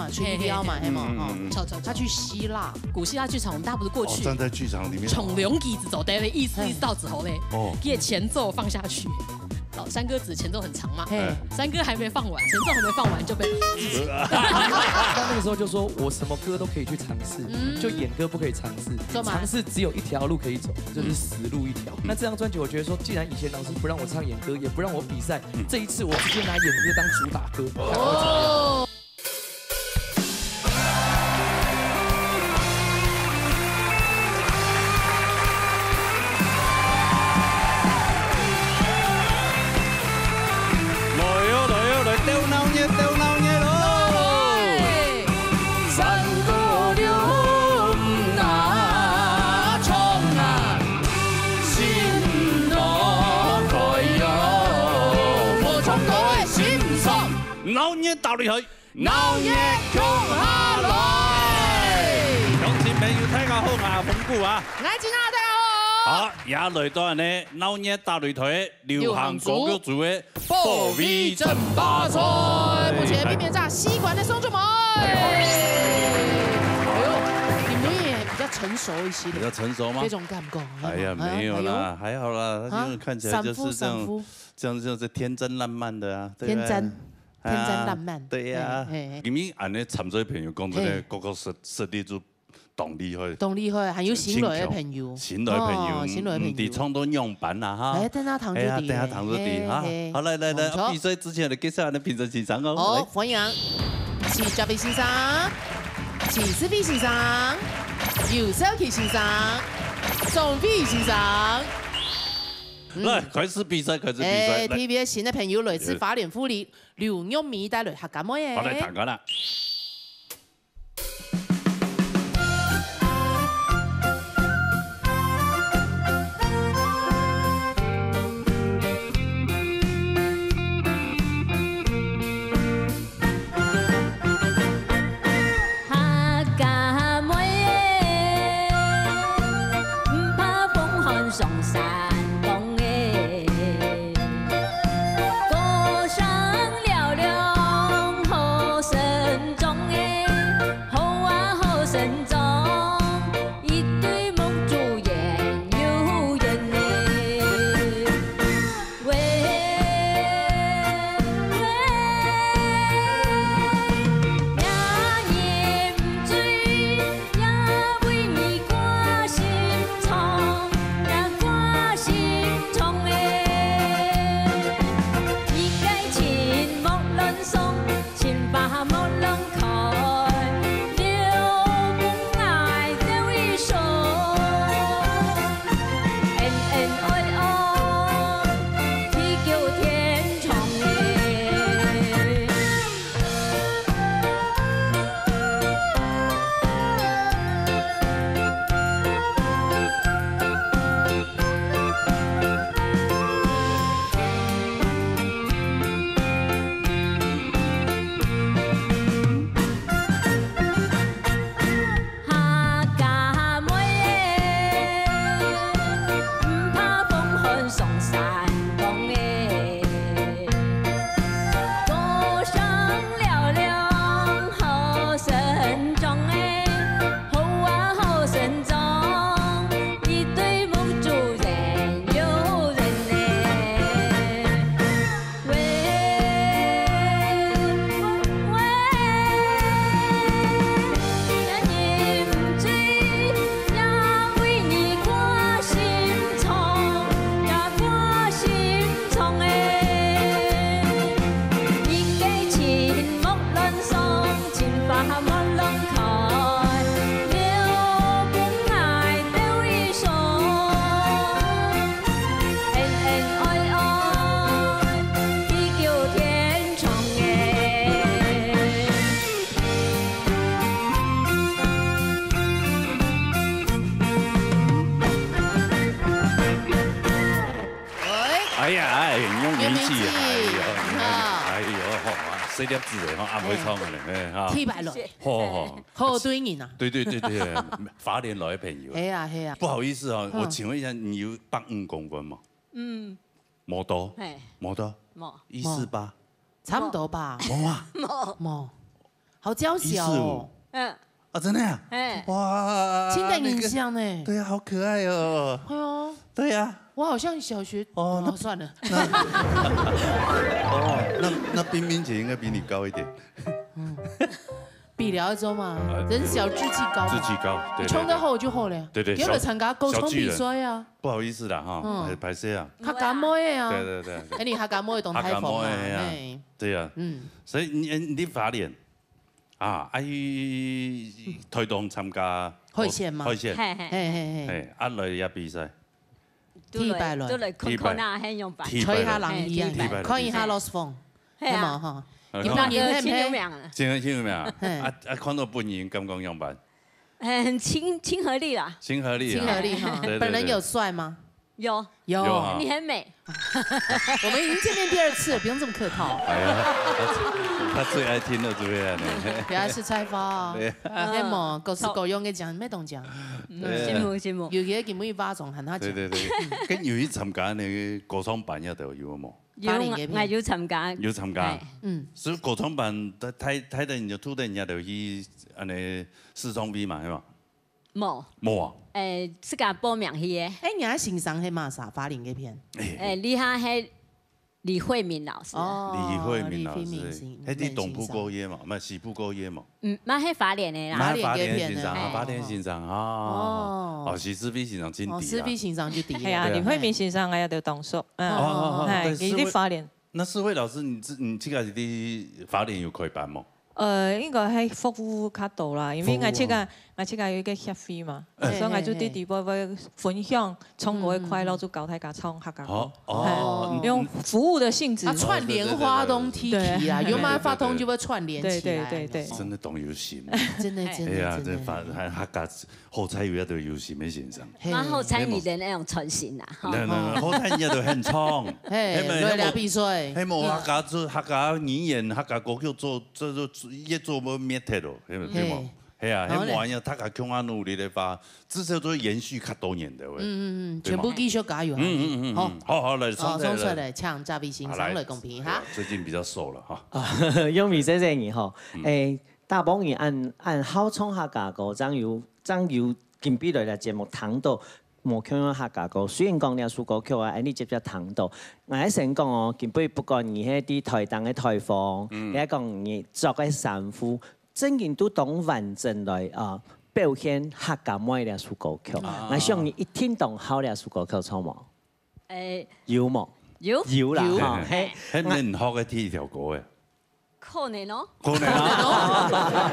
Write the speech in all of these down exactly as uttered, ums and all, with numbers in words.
去撩嘛，嘿，嘿，嘿。係無？嗯，嗯，嗯。哦。著，著，著。他去希腊。古希腊劇場，我們大家不是過去，哦，站在劇場裡面。衝龍椅子走，對，一絲一絲到之後嘞，哦。佢个前奏放下去。哦，山歌子前奏很長嘛，嘿。山歌還沒放完，前奏還沒放完就被，他那个时候就说，我什么歌都可以去尝试，嗯。就演歌不可以尝试，幹嘛？尝试只有一条路可以走，就是死路一条。那这张专辑，我觉得说，既然以前老师不让我唱演歌，也不让我比赛，这一次我直接拿演歌当主打歌。哦。來哦，來哦，來鬥鬧熱，鬥鬧熱咯！山歌了毋那唱啊，心都開喲，無唱歌个心酸。鬧熱到底係？ 鬧熱共下來！鄉親朋友，大家好，𠊎係紅姑啊。𠊎係金娜，大家好。好，也來到呢鬧熱大擂台流行歌曲組个保衛爭霸賽。目前面面炸吸管个宋仲謀。哎呦，你們也比較成熟一些。比較成熟嗎？這種感覺。哎呀，沒有啦，哎呦。還好啦，他就是看起來就是這樣，啊，散步，散步。這樣，這樣是天真爛漫的啊，對不對？天真。 天真爛漫。哎呀，對呀。嘿，嘿。今日恁呢參賽朋友講真个，嘿。各個實，實力就當厲害。當厲害，還有新來个朋友。新來个朋友，哦，新來个朋友。嗯，毋知唱到仰般啦哈。哎，等下聽就知。哎呀，等下聽就知，嘿，哈。嘿。好，來，來，來，無錯。比賽之前來介紹𠊎等評審先生哦。好，來。歡迎徐嘉偉先生、徐思菲先生、游少奇先生、鍾偉先生。嗯。來，開始比賽，開始比賽，哎，來。T V B新个朋友來自花蓮富里， 劉玉美帶來客家妹仔。好，來，聽歌啦。哎呀，哎，用年紀，用年紀，哎呦，你看。哎呦，吼，啊，細粒子的吼，啊，會唱的呢，哎，哈。鐵板了。好，好，好。好對人啊。對，對，對，對，花蓮來的朋友。係啊，係啊。不好意思啊，嗯。我請問一下，你有百五公分嗎？嗯。無到？嘿。無到？無。一四八？差不多吧。無啊。無。無。好嬌小哦。嗯，啊，真的呀？哎，哇，清代影那个，像呢。对呀，好可爱哦。哎呦，对呀，我好像小学……哦那哦，算了。哦，那那冰冰姐应该比你高一点。比了一周嘛呃，人小志气高嘛。志气高，对对你冲得后就后了呀。对对有没有参加高中比赛啊？不好意思啦哈，嗯还拍摄啊。客家妹啊。对对对对。哎，你客家妹同客家台风啊，妹啊哎，对呀，嗯，所以你你花莲啊，啊去台东参加会选吗会选，嘿嘿，嘿嘿嘿，哎，啊来也比赛，都第一擺來來都來看看啊，很勇吧。第一擺來吹下人耳啊第一擺，來看一下比賽 Lost Phone，嘿啊係嘛哈？嗯你本人係毋係？那個親友名啊，真的親友名啊，嘿啊啊看到本人感覺樣般，很親親和力啦。親和力啊，親和力哈对对，本人有帥嗎？有，有。有啊你很美。我們已經見面第二次了，不用這麼客套。哎呀，他他最愛聽的就會恁呢。不要是採訪，對係無？各式各樣个獎，乜當獎。嗯，辛苦辛苦。有个根本化妝還下獎。對對對，跟有去參加那個歌唱班也都有無？有，花蓮个片我有參加。有參加哎，嗯，所以歌唱班大大大人就大人也都去恁呢試唱會嘛，係嘛？無，無啊，哎，自家報名去的。哎，你還欣賞係麼儕？花蓮个片？哎，你下係李慧敏老師。哦李慧敏老李慧敏師先，係在東部歌劇嘛，毋係西部歌劇嘛，嗯，嘛係花蓮的啦。哪花蓮蓮个片先生啊，呢花蓮先生啊，哦哦，是施費先生真哦，知施費先生就知啦。係啊，李慧敏先生，𠊎也都當熟。嗯，哦哦哦，係，對，佢在花蓮。那施慧老師，你自你自家係在花蓮有開班無？呃，應該係服務較多啦，因為𠊎自家𠊎自家有一個協會嘛，所以𠊎就在底背會分享唱歌个快樂，就教大家唱客家歌。哦哦，用服務的性質。啊，串聯花東T T啊，對有麼个活動就會串聯起來。對對對對。真的當有心。真的真的哎呀，真的。這花還還較好彩有一個有心的先生。嘿嘛好彩你的那種傳承啊，哈。那那好彩人家都很衝，嘿，嘿嘛來來比賽。嘿嘛，客家做客家語言、客家歌曲做做做越做越滅忒咯，嘿嘛對無？係啊，好嘞嘿嘛，大家共下努力的話，至少都延續較多年的喂。嗯嗯嗯，對嘛全部繼續加油。嗯嗯嗯，好嗯，好好來，哦，唱這個送出來，請這位先生來公平哈。最近比較瘦了哈。啊，因為細細人吼，誒，大部分人恁恁好唱客家歌，正有正有今晡日來節目聽到無共樣客家歌。雖然講這首歌曲啊，恁呢接接聽到，𠊎先講哦，今晡日不管你係在台東个颱風，你係講你著个衫褲，正經都當完整來啊表現客家妹這首歌曲。𠊎想你一定當好這首歌曲，著無？哎，有無？有有啦，有哈，嘿。還恁好个第一條歌誒，可能哦。可能啊。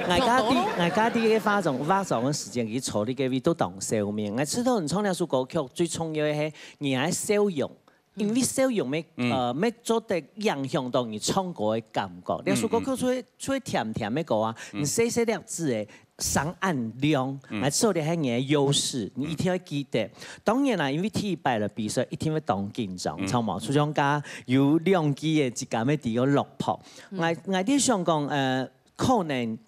𠊎家己，𠊎家己个化妝，化妝个時間，佢坐在該位都當笑面。𠊎知道你唱這首歌曲最重要个係你个笑容，因為笑容乜呃乜做得影響到你唱歌个感覺。這首歌曲就係就係甜甜个歌啊，你細細粒子个聲恁亮，𠊎知道這係你个優勢，你一定愛記得。當然啦，因為第一擺來比賽，一定會當緊張，著無？就像講有兩句个自家乜知个落魄。𠊎𠊎在想講，呃，可能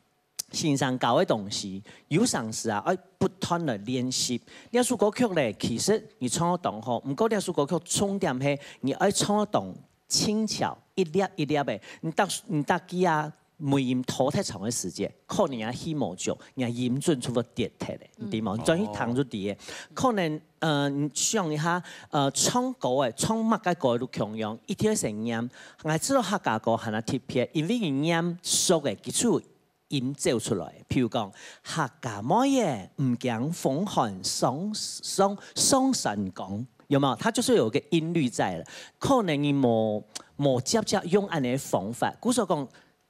先生教个東西，有成時啊，愛不斷來練習。這首歌曲咧，其實你唱到當好，毋過這首歌曲重點係你愛唱到當輕巧，一粒一粒个，你搭你搭佢啊，尾音拖忒長个時間，可能啊起無足，你啊音準就會跌忒咧，你知無？你轉去聽就知个。可能呃，你想一下，呃，唱歌个，唱麼个歌都共樣，一定愛先唸。𠊎知道客家歌還較特別，因為你唸熟个，佢就有 音走出來。譬如講，客家妹仔毋驚風寒上上上山崗，有沒有？它就是有個音律在了。可能你無無接接用恁樣个方法，故所講，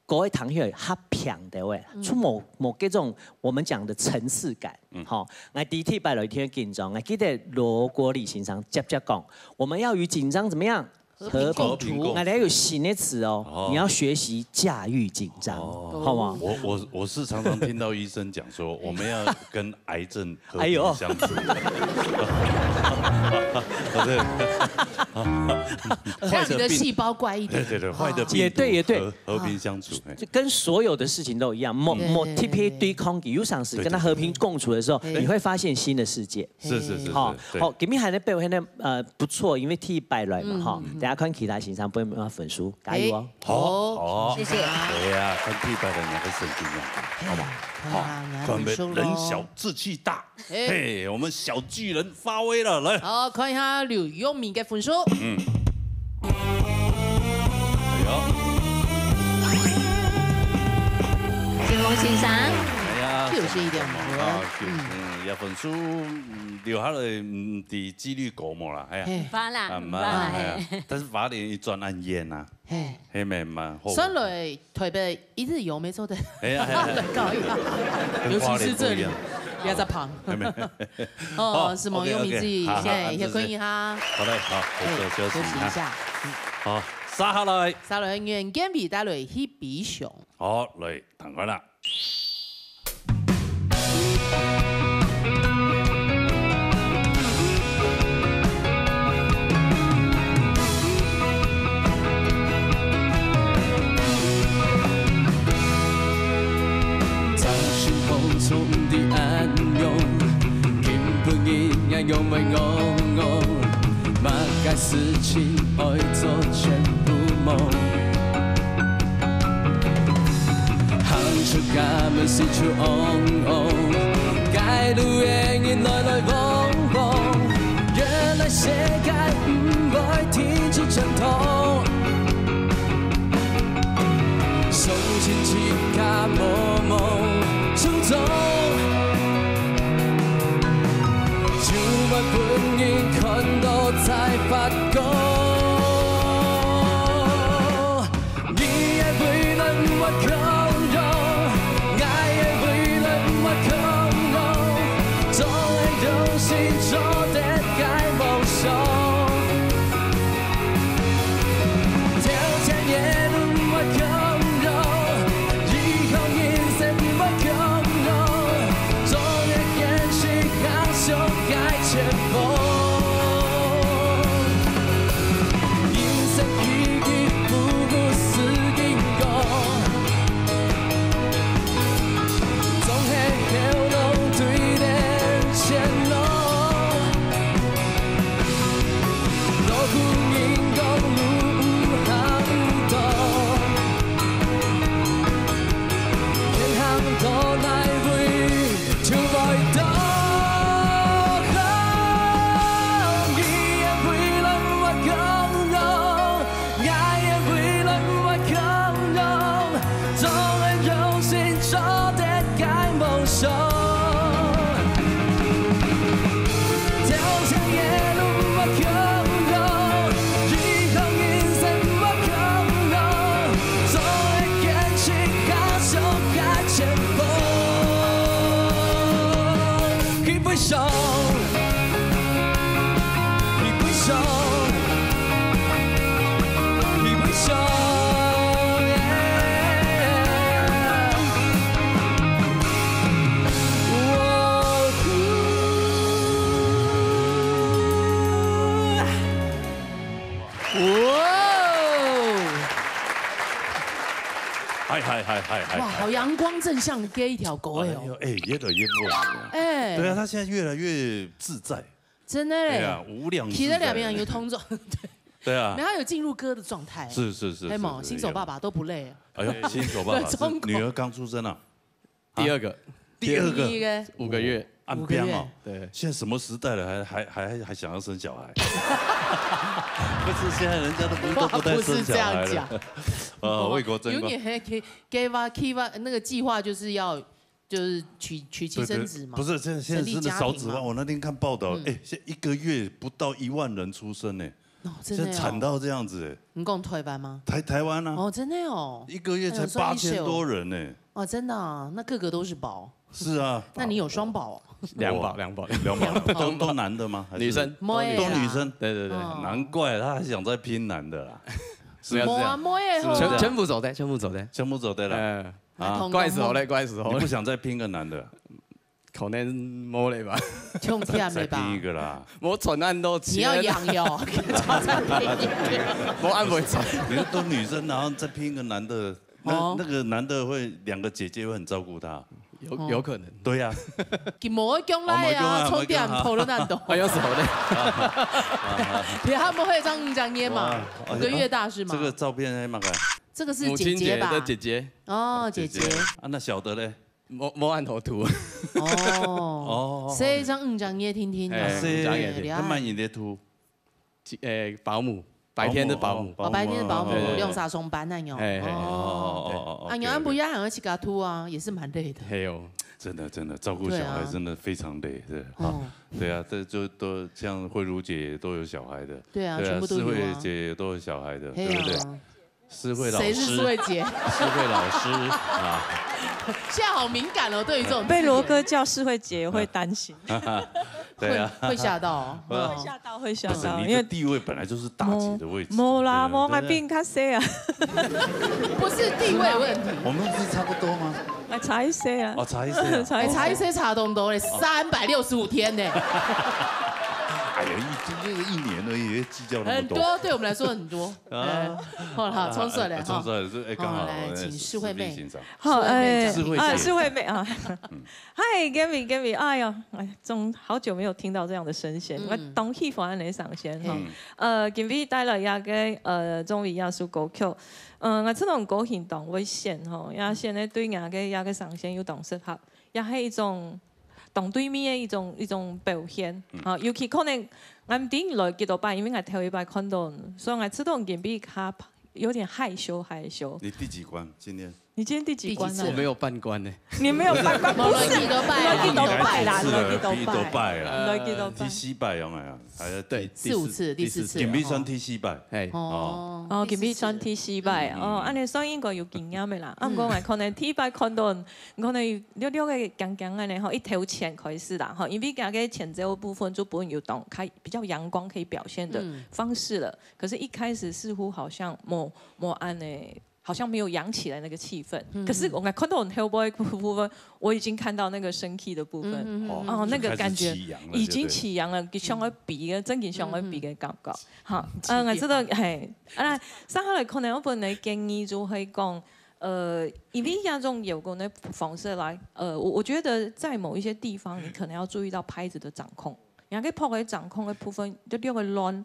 歌會聽起來較平的喂，就無無這種我們講的層次感。吼，𠊎第一擺來聽緊張，𠊎記得羅國立先生接接講，我們要與緊張怎麼樣？ 和平共處。𠊎等有新个詞哦，你要學習駕馭緊張，好無？我我我是常常聽到醫生講說，我們要跟癌症和哎呦平相處。让你的细胞乖一点。对对对，坏的病毒也对也对和和平相处，哎，就跟所有的事情都一样，莫对莫特别对抗，有常时跟他和平共处的时候，对你会发现新的世界。是是是是，好，对好，今天还能背后那呃不错，因为第一百来嘛哈，等下看其他先生不用分数，加油哦。好好，谢谢对呀，看第一百的两个神经样，好不好？啊，你还准备很熟咯人小志气大，嘿，我们小巨人发威了，来，好，看一下刘永明的分数。哎呦，金峰先生，哎呀，就是一点五分啊，就嗯，也分数嗯留下来，嗯，的几率高么啦，哎呀，嘿发啦，啊，发蛮啦，哎嘿呀，但是法典一转按验呐，嘿，黑美蛮后，算来台北一日游没错的，哎呀哎呀哎呀高一点，尤其是这里跟花莲不一样，不要再旁。黑美，哦，好什么 OK，有名字，OK，好好哎，好也可以哈。好嘞，好，哎我休息一下，休息一下。好，杀下来，杀了很远，跟比带了一比熊。好，来，打开了。早晨风中的暗湧，今晡日也有没我我，么个事情爱做全部梦。行出家门四处望望，街路的人来来往往，原来世界毋会停止转动。 相信自家默默初衷，就会分人看到再发光。你的未来毋会共樣，我的未来毋会共樣，總會用心做得个夢想。 挑战也毋會共樣，以後人生毋會共樣，總會堅持行上个前方。人生起起伏伏是經過，總係後路對等前路。 老古人講路毋行毋到，天行到哪位就會到。你的未來毋會共樣，我的未來毋會共樣，總會用心做得个夢想。 挑戰也毋會共樣，以後人生毋會共樣，總會堅持行上个前方。去飛翔，去飛翔，去飛翔。 哇哦！嗨嗨嗨嗨嗨！哇，好陽光正向的一條歌哎哦，哎呦，哎，越来越不一樣。哎，对啊，他现在越来越自在。真的哎对啊，，无量自在。騎在两边有同桌，对啊然，后有进入歌的状态，是是是，哎嘛，是新手爸爸都不累，哎呦，新手爸爸是中国女儿刚出生啊，第二个，第二个第一个五个月，按标哦。对，现在什么时代了，还还还还想要生小孩？不是，现在人家都不都不再话不是这生小孩样讲了。。啊，为国争光。有点还可以，给吧，给吧，那个计划就是要就是娶娶妻对对生子嘛，不是，现在现在真的少子化。成立家庭嘛我那天看报道，哎，现在一个月不到一万人出生呢，哦，真的哦现在惨到这样子，哎，你讲台湾吗？台台湾啊，哦，真的哦，一个月才哎呦算一八千手多人呢。哦，真的啊，那个个都是宝，是啊，那你有双宝哦？两宝两宝，两宝都都男的吗？还是女生，妹啊都女生，对对对，哦难怪他还想再拼男的啦。不要这样，妹啊妹啊，全全部做得，全部做得，全部做得了，哎，啊同怪死好嘞，怪死好嘞你不，想再拼个男的？可能無了吧。重點了吧？再拼一個啦。無賺恁多錢。你要養喲，再拼一個。無恁會賺。你都女生，然後再拼一個男的，那，哦。那個男的會，兩個姐姐會很照顧她。有，哦。有可能。對呀。佢無愛講啦呀，哦，無愛講啊，重點討論恁多。哎，有時候呢。你還不會上五張煙嘛？哇，五個月大是嗎？哎呀，這個照片是哪個？這個是姐姐吧？母親節的姐姐。哦，姐姐。姐姐。啊，那小的嘞？ 無，無恁好圖。哦，哦。所以這樣，嗯，這樣你也聽聽啊。哎，這樣也聽。厲害。他蠻引得圖。誒，保姆，白天的保姆。保姆，哦，白天的保姆，哦，哦，哦。兩三上班那樣。哎，哎，哎。哦，哦，哦，啊，你按不一樣，還要去給他拖啊，也是蠻累的。嘿喲。真的，真的，照顧小孩真的非常累，對啊。對啊，哦。對啊，這就都像慧茹姐都有小孩的。對啊，對啊，全部都有啊。思慧姐也都有小孩的，嘿啊。對不對？ 思慧老師。誰是思慧姐？思慧老師啊。現在好敏感哦，對於這種字眼。被羅哥叫思慧姐，會擔心。對啊。會，會嚇到哦。會啊。會嚇到，會嚇到，不是，你的地位本來就是大姐的位置。無，無啦，對啊，無，對啊。𠊎比你較細啊。不是地位問題。我們不是差不多嗎？還差一歲啊。哦，差一歲啊。差一歲。哎，差一歲差當多嘞，三百六十五天呢。哎呀，一，這就是一年而已，計較那麼多。很多，對我們來說很多。 啊。哎，好啦，好啦，衝出來了，哎，衝出來了，哈。這，哎，剛好，好，來，哎，請世慧妹。世慧欣賞。好，世慧妹，哎，世慧姐。啊，世慧妹啊。嗯。嗨，Gabby，Gabby，哎呀，哎，真好久沒有聽到這樣的聲線，嗯。𠊎當喜歡你的聲線，哈。嘿。呃，今日帶來一個，呃，中文藝術歌曲，呃，𠊎知道你個性當會選，吼，也選个對𠊎个，也个聲線又當適合，也係一種當對面的一種，一種表現，嗯。哈，尤其可能，𠊎毋知你來幾多擺，因為𠊎頭一擺看到你，所以𠊎知道你今日較 有點害羞害羞。你第幾關今天？你今天第幾關呢？第幾次？我沒有半關呢。你沒有半關，不是，無來幾多擺啊？來幾多擺啦？來幾多擺？來幾多擺啦？來幾多擺？第四擺有沒有？還是第，對。第四，四五次，第四次。第四次，今日算第四擺。嘿。哦。哦，今日算第四擺。嗯，嗯，哦，嗯。恁樣算應該有經驗个啦。啊，毋過𠊎可能第一擺看到，可能有略略个僵僵个呢，吼，一頭前開始啦，吼，因為佢个前奏部分就本有當開，比較陽光可以表現的方式了。嗯。 可是一開始似乎好像無，無恁呢，好像沒有陽起來那個氣氛。嗯。可是𠊎看到你後背部分，我已經看到那個生氣的部分。嗯，嗯，嗯，嗯。哦，那個感覺已經起陽了，已經起陽了，就對。想要比个，正經想要比个感覺。嗯，嗯。哈，嗯，𠊎知道，嘿，啊，接下來可能𠊎本來建議就係講，呃，因為這種搖滾的方式來，呃，我，我覺得在某一些地方，你可能要注意到拍子的掌控。 人个拍个掌控个部分，就略个亂。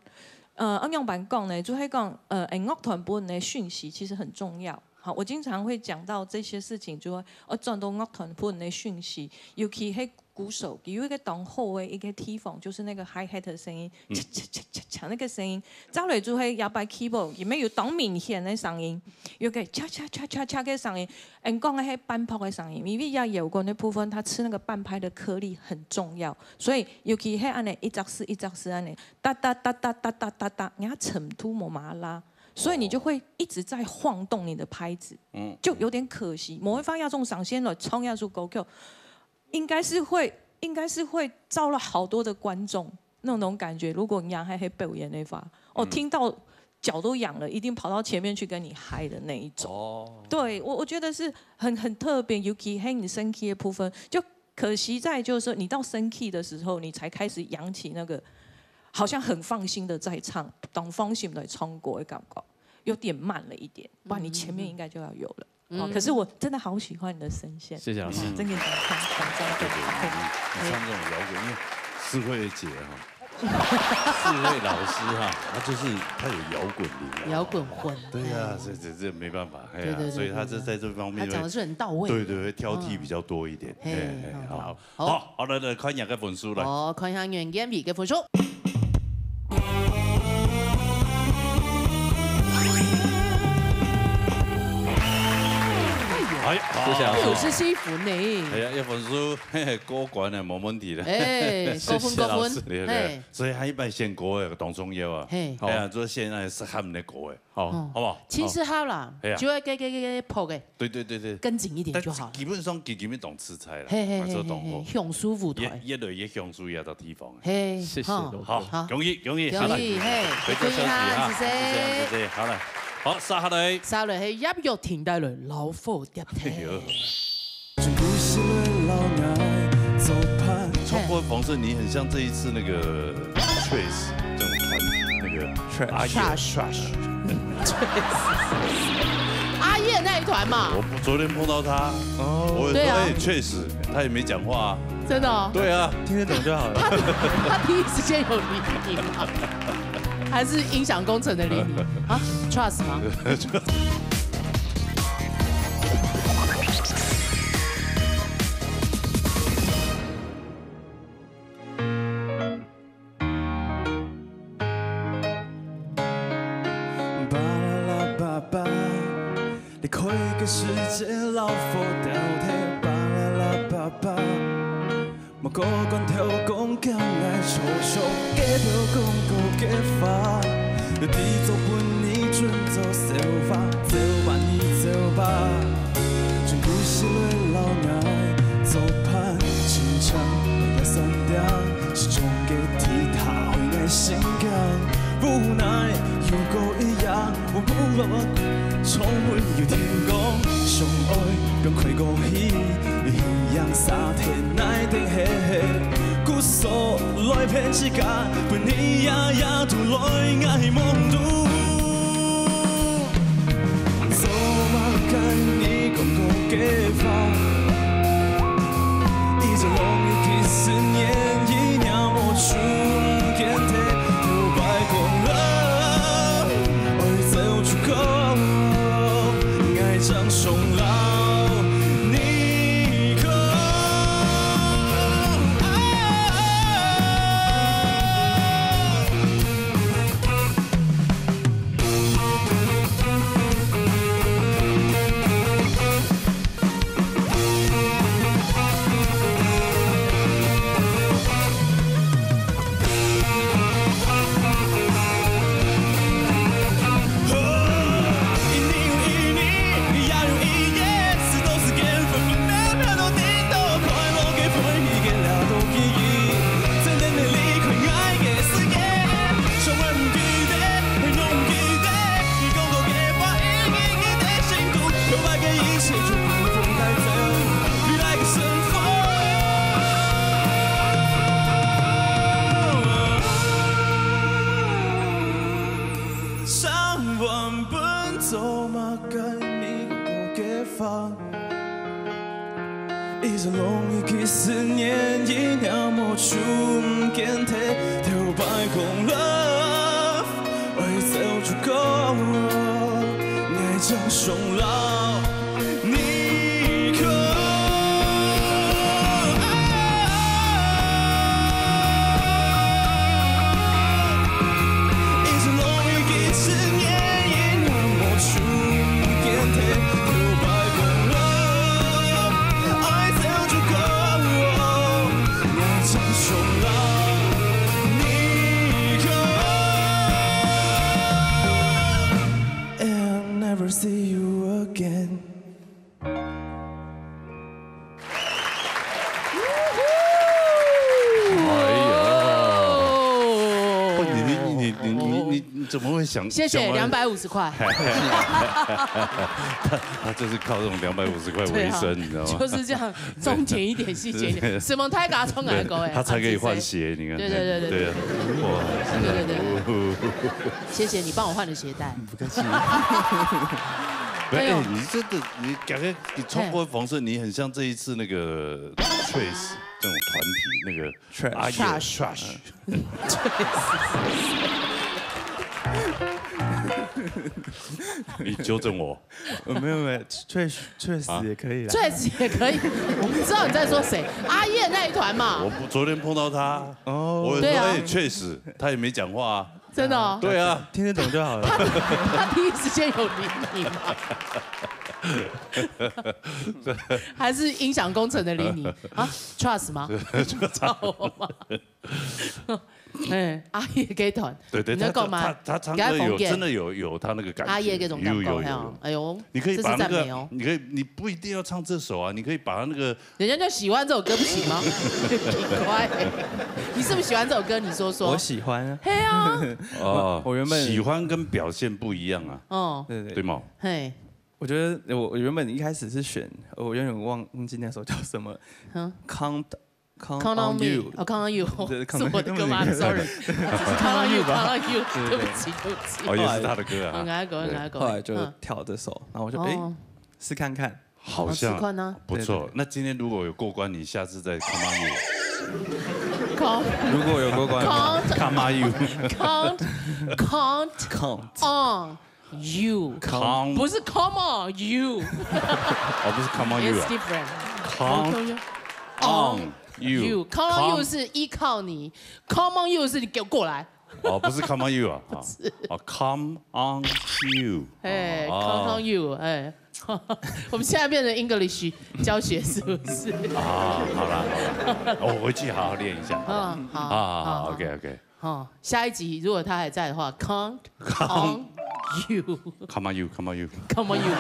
呃，仰般講呢？就係講，呃，誒，樂團本个訊息其實很重要。好，我經常會講到這些事情，就會，呃，轉到樂團本个訊息，尤其係鼓手，有一個當好个一個地方，就是那個hi-hat的聲音，嗯。嚓嚓嚓嚓嚓那個聲音，再來就係搖擺keyboard，裡面有當明顯的聲音，有個嚓嚓嚓嚓嚓个聲音，嗯，講个係半拍个聲音，因為搖滾个部分，它吃那個半拍的顆粒很重要。 所以尤其係恁呢一隻字一隻字恁呢，噠噠噠噠噠噠噠噠，你个程度無麼拉，所以你就會一直在晃動你的拍子，嗯。就有點可惜。某一方要用掌聲來唱一首歌曲，應該是會，應該是會招了好多的觀眾那種感覺。如果你還在表演的話，哦，嗯。聽到腳都癢了，一定跑到前面去跟你嗨的那一種。哦。對，我，我覺得是很，很特別，尤其係你生氣的部分，就 可惜在就是說，你到生氣的時候，你才開始揚起那個好像很放心的在唱，當放心來唱歌的感覺，有點慢了一點，不然你前面應該就要有了。嗯。哦，可是我真的好喜歡你的聲線。謝謝老師。嗯。真的很棒，很棒，很棒。你，你唱這種搖滾，因為思慧姐哈，四位老師哈，他就是他有搖滾靈啊。搖滾魂。對呀，哎。这，这，这没办法，哎呀，对，对，所以他这，对，对。在这方面会，他讲得是很到位。对，对，会挑剔比较多一点。嗯。嘿，嘿，好，好，好。好，好，来，来，看一下个分数，来。哦，看一下阮建伟个分数。哎，好。谢谢老师。六十四分呢。哎呀，这分数，嘿嘿，过关了，没问题了。哎，高分，谢谢老师。高分，对，对。嘿。 所以下一擺選歌个當重要啊。嘿。哎呀，做現在適合你个歌个，好。嗯。好不好？其實好啦，好。哎呀。就愛个，个，个，个拍个，对，对，对，对。跟緊一點就好了。但基本上，基本上當自在啦，嘿，嘿，嘿，嘛，做當好。嘿，嘿，享受舞台。越，越來越享受這个地方。嘿，谢谢罗哥。好，好。恭喜，恭喜，恭喜，好了。嘿，回头休息哈，恭喜哈，谢谢。谢谢，谢谢，好了。好，接下來。接下來係葉玉婷帶來老火碟聽。哎呦。 全部失落留𠊎做黄圣依很像这一次那个 Trace 这种团体，那个 Trash 阿叶 Trash。阿叶那一团嘛。我昨天碰到他，哦，我说：“对啊。哎，确实，他也没讲话啊。”真的哦。对啊。听得懂就好了。他第一时间有理你吗？还是音响工程的理你啊？Trash 吗？巴啦啦巴巴，离开个世界老佛跳跳。巴啦啦巴巴，莫过管头讲讲来吵吵，街头讲过个话，有地做分你准做笑话，走吧你走吧，从故事里老爱做伴，情长也散掉。 是种个地他会爱心感，无奈又过一样，我不落，从没有天光，相爱用开过去，夕阳洒天来等嘿嘿，故所来骗自家，分你呀呀都来爱梦中。 做么个你讲过个话，一直容易几十年，一秒没出现的，头白讲了，爱走出口，爱上上老，你可。 上万本走马跟你过个房。 一直容易几十年，一秒没出现的，头白讲了，爱走出口，爱上上老，你可。 Never see you again。哎呀，不，你你你你你你你怎么会想？谢谢，两百五十块。他就是靠这种两百五十块为生，你知道吗？就是这样，忠勤一点，细节一点，什么太嘎冲来狗哎，他才可以换鞋，你看。对对对对对啊，哇，对对对，谢谢你帮我换了鞋带。不客气。哎，你真的，你感觉你穿过黄圣依，你很像这一次那个 Trace 这种团体那个 Trash 阿叶 Trash。你纠正我，呃没有没有，确实确实也可以啦。确实也可以，我不知道你在说谁，阿叶那一团嘛我。昨天碰到他，哦，我说对啊哎，确实，他也没讲话啊。真的哦。对啊，听得懂就好了。他第一时间有理你吗？还是音响工程的理你啊？Trash 吗？找我吗？哎，阿叶给团，对对，你在干嘛？他他他唱歌有真的有有他那个感觉，阿叶给种感觉，有有有哎呦，有，你可以把那个这是赞美哦，你可以，你不一定要唱这首啊，你可以把他那个人家就喜欢这首歌不行吗？奇怪，你是不是喜欢这首歌？你说说。我喜欢啊。嘿啊，哦，我原本喜欢跟表现不一样啊，哦，对对对吗？嘿，我觉得我我原本一开始是选，我有点忘忘记那首叫什么嗯， Count Count on me，哦，Count on you，对，是我的歌吗？Sorry，Count on you，Count on you，对不起，对不起。哦，也是他的歌啊。很爱狗，很爱狗。后来就挑这首，然后我就哎试看看，好像试看啊不错。那今天如果有过关，你下次再 come on you。 Count 如果有过关的话， count come on you。 count count count on you， Count 不是 come on you，it's 哦，不是 come on you 啊。 different。 Count on you。 you，count on you 是依靠你，come on you 是你给我过来。哦，不是 come on you 啊，哦，come on you。哎哦，count on you，哎，我们现在变成 English 教学是不是？啊，好啦好啦，我回去好好练一下。好吧嗯，好，啊，好好，OK OK。好，下一集如果他还在的话，count on you，come Come on you，come on you。 on you，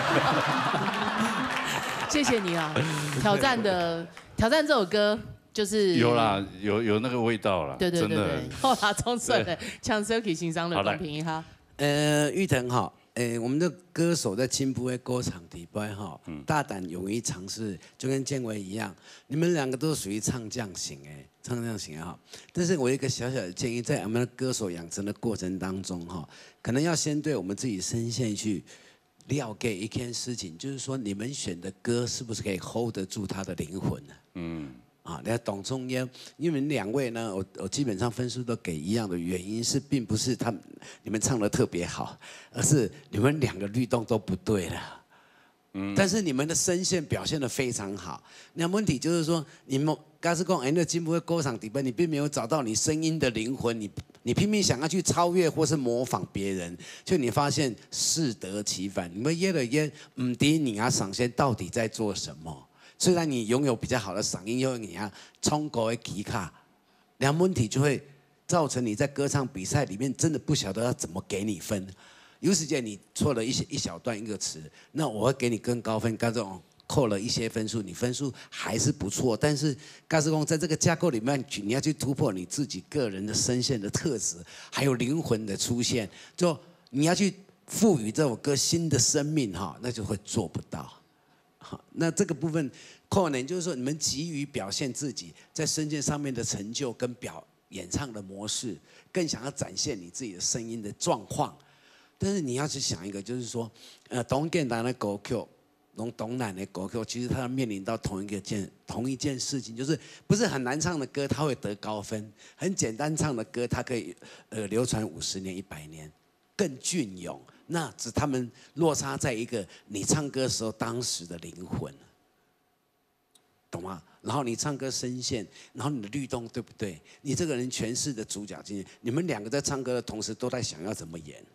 谢谢你啊，挑战的挑战这首歌就是有啦，有有那个味道啦，对对对对真的。，好啦，冲出来，强生给欣赏的好来公平一下。呃，玉腾哈，诶，我们的歌手在进步的过程底背哈，大胆勇于尝试，就跟建伟一样，你们两个都属于唱将型诶，唱将型哈。但是我有一个小小的建议，在我们的歌手养成的过程当中哈，可能要先对我们自己深陷去了解一件事情，就是说你们选的歌是不是可以 hold 得住他的灵魂呢？嗯。啊，那董仲烟，因为你们两位呢，我我基本上分数都给一样的原因是，并不是他们你们唱的特别好，而是你们两个律动都不对了。嗯，但是你们的声线表现得非常好。那问题就是说，你们假使讲，哎，那进步的歌唱底背，你并没有找到你声音的灵魂，你你拼命想要去超越或是模仿别人，就你发现适得其反。你们越来越唔知你啊，上线到底在做什么。虽然你拥有比较好的嗓音，因为你啊唱歌的技巧，那问题就会造成你在歌唱比赛里面真的不晓得要怎么给你分。有时间你错了一些一小段一个词，那我会给你更高分，跟这种扣了一些分数，你分数还是不错，但是假使讲在这个架构里面，你要去突破你自己个人的声线的特质，还有灵魂的出现，就你要去赋予这首歌新的生命哈，那就会做不到。好，那这个部分可能就是说，你们急于表现自己在声线上面的成就跟表演唱的模式，更想要展现你自己的声音的状况。但是你要去想一个，就是说，呃，同简单的歌曲，同同难的歌曲，其实它面临到同一个件同一件事情，就是不是很难唱的歌，它会得高分；很简单唱的歌，它可以呃流传五十年、一百年，更隽永。那只他们落差在一个你唱歌时候当时的灵魂。懂吗？然后你唱歌声线，然后你的律动对不对？你这个人诠释的主角，今天你们两个在唱歌的同时，都在想要怎么演，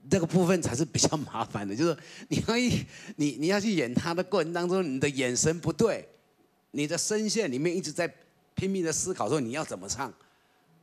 这个部分才是比较麻烦的。就是你要一你你要去演他的过程当中，你的眼神不对，你的声线里面一直在拼命的思考说你要怎么唱。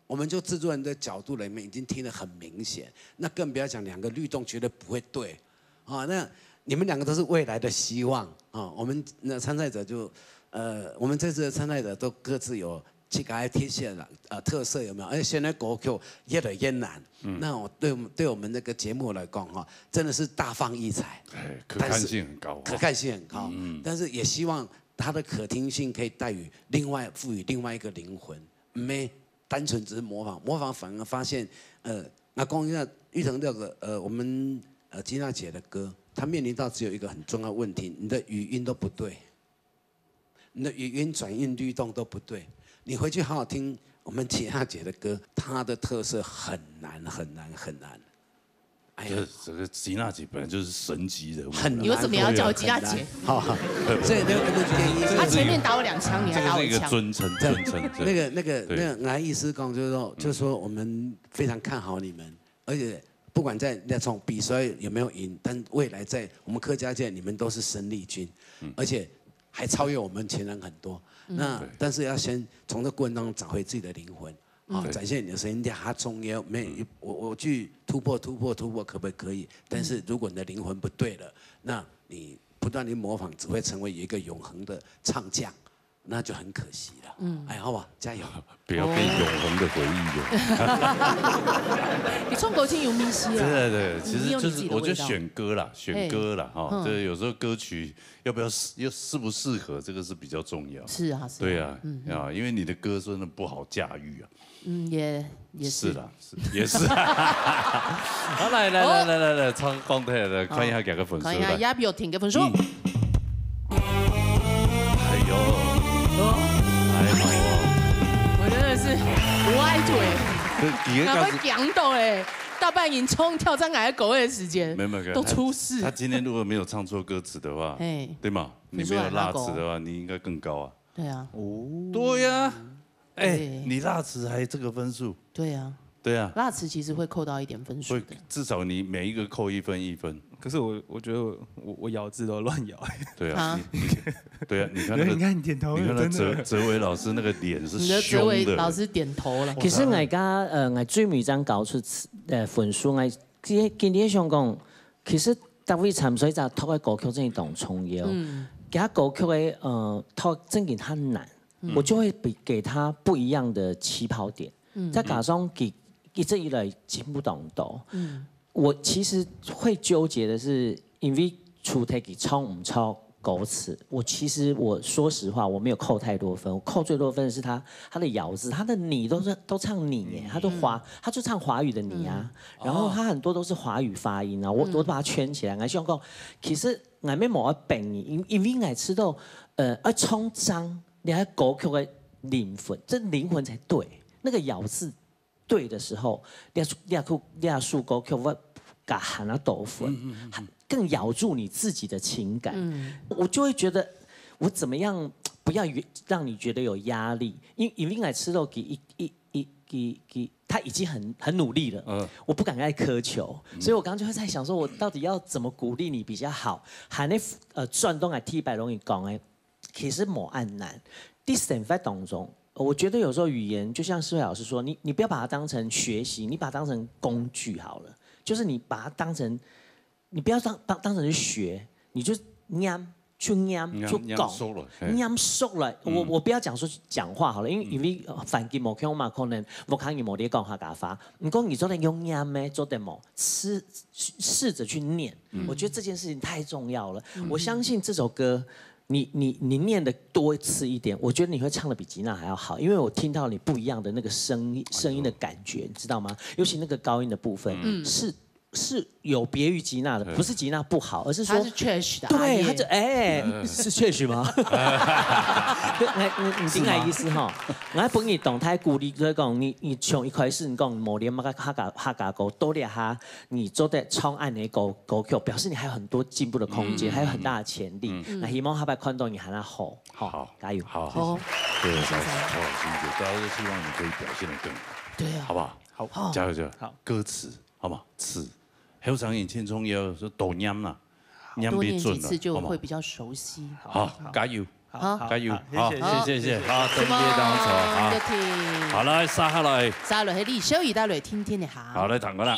我们就制作人的角度里面已经听得很明显，那更不要讲两个律动绝对不会对啊。那你们两个都是未来的希望啊。我们那参赛者就，呃，我们这次的参赛者都各自有自家个特色啦，呃，特色有没有？而且现在国球越来越难，那我对我们对我们这个节目来讲哈，真的是大放异彩。哎，可看性很高。可看性很高，但是也希望它的可听性可以带予另外赋予另外一个灵魂，没单纯只是模仿，模仿反而发现，呃，那光一下玉成这个，呃，我们呃吉娜姐的歌，她面临到只有一个很重要的问题，你的语音都不对，你的语音转音律动都不对，你回去好好听我们吉娜姐的歌，她的特色很难很难很难。哎呀，这这个吉娜姐本来就是神级人物啦，很难你为什么要叫我吉娜姐？好，所以那个不是建议，他前面打我两枪，你还这个是一个打我一枪。尊称尊称。那个那个对那个，我的意思是讲，就是说，就是说，我们非常看好你们，而且不管在那场比赛有没有赢，但未来在我们客家界，你们都是生力军，而且还超越我们前人很多。那但是要先从这过程当中找回自己的灵魂，啊，对展现你的声音，这还重要。没，我我去突破突破突破，可不可以？但是如果你的灵魂不对了，那你不断地模仿，只会成为一个永恒的唱将。那就很可惜了。嗯，哎，好吧，加油！不要变永恒的回忆哦。你唱歌真有意思啊。对对对，其实就是我就选歌啦，选歌啦，哈，嗯，就是有时候歌曲要不要适又适不适合，这个是比较重要。是啊，是啊，对啊，嗯嗯，啊，因为你的歌真的不好驾驭啊。嗯，也也是，是啦，是也是。好，来来来来来来，唱讲台来看一下几个粉丝，看一下来。亚比有听个粉丝。嗯。哎呦，哎呦，我真的是不爱腿，这几个告诉，赶快讲到哎，大半年冲跳在哪个狗的时间，没有没有，都出事。他今天如果没有唱错歌词的话，哎，对吗？你没有拉词的话，你应该更高啊。对啊，哦，对呀，哎，对，你拉词还这个分数，对啊，对啊，拉词其实会扣到一点分数的，会至少你每一个扣一分一分。可是我我觉得我我咬字都乱咬。对啊，啊，你你对啊，你看那个，你看你点头，你看那哲哲伟老师那个脸是凶的，你的哲伟老师点头了。其实我刚刚呃，我最尾张搞出呃分数，我今今天想讲，其实大卫参赛者读个歌曲真的当重要。嗯，其他歌曲的呃，读真的很难。我就会比给他不一样的起跑点。嗯，再加上给一直以来进步当多。嗯，我其实会纠结的是，因为出题给唱唔唱歌词，我其实我说实话，我没有扣太多分，我扣最多分的是他他的咬字，他的你都是都唱你耶，他都华他就唱华语的你啊，然后他很多都是华语发音啊，我我都把它圈起来，我希望讲，其实 𠊎乜無愛逼你，因因為𠊎知道，呃，愛唱正，你還歌曲个靈魂，這靈魂才對。那個咬字對的時候，你要你要你要首歌曲會加喊啊多分，嗯嗯嗯嗯，更咬住你自己的情感。嗯，我就會覺得，我怎麼樣不要讓你覺得有壓力？因因為𠊎知道佢一一一佢佢他已經很很努力了，嗯，我不敢再苛求，所以我剛剛就會在想說，我到底要怎麼鼓勵你比較好？還能呃轉動來提白容易講哎，其實無恁難。在生活當中，我覺得有時候語言就像世慧老師說，你你不要把它當成學習，你把它當成工具好了，就是你把它当成，你不要当当当成是学，你就念就念念就讲，念熟了，嘿，念熟了。我我不要讲说讲话好了，因为因为环境无共嘛，可能屋下人无咧讲客家话，你讲你做得用念咩，做得无试试着去念，我觉得这件事情太重要了。我相信这首歌。你你你念的多一次一点，我觉得你会唱的比吉娜还要好，因为我听到你不一样的那个声音声音的感觉，你知道吗？尤其那个高音的部分，嗯，是是有别于吉娜的，不是吉娜不好，而是说他是 trash 的，对，他这哎是 trash 吗？对，哎，你你听我意思哈，我本来懂他鼓励，就是讲你你从一开始你讲某年嘛，哈嘎哈嘎狗多厉害，你做得唱安的歌歌曲，表示你还有很多进步的空间，还有很大的潜力。那希望下摆看到你还要好，好，加油！好好，对，老师，好辛苦，大家都希望你可以表现得更好，对啊，好不好？好，加油加油！好，歌词好不好？词，后生人青春要是多念啦，念多念几次就会比较熟悉。好，加油！好，加油！好，谢谢谢谢，好，等你当初啊，好，来，接下来，接下来，李小雨带来听听的哈，好，来，唱歌啦。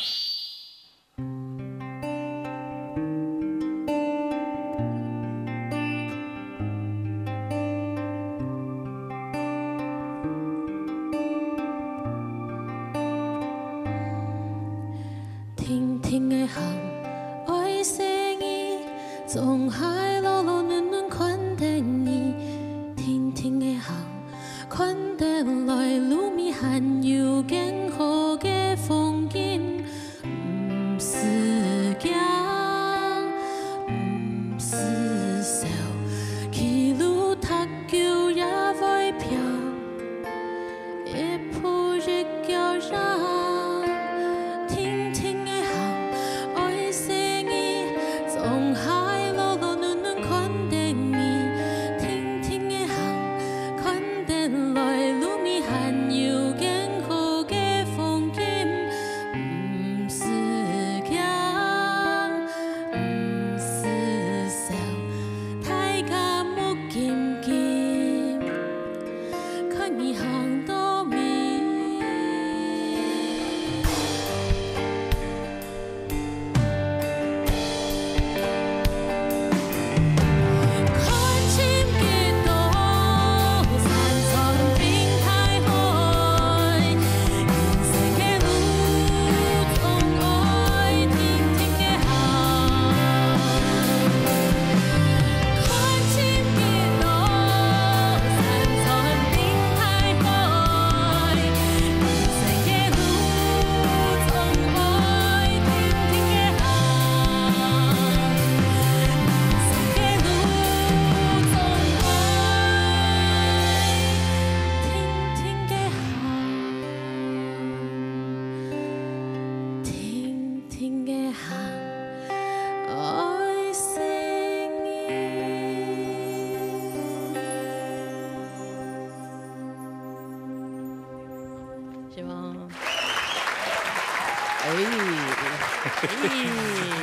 哎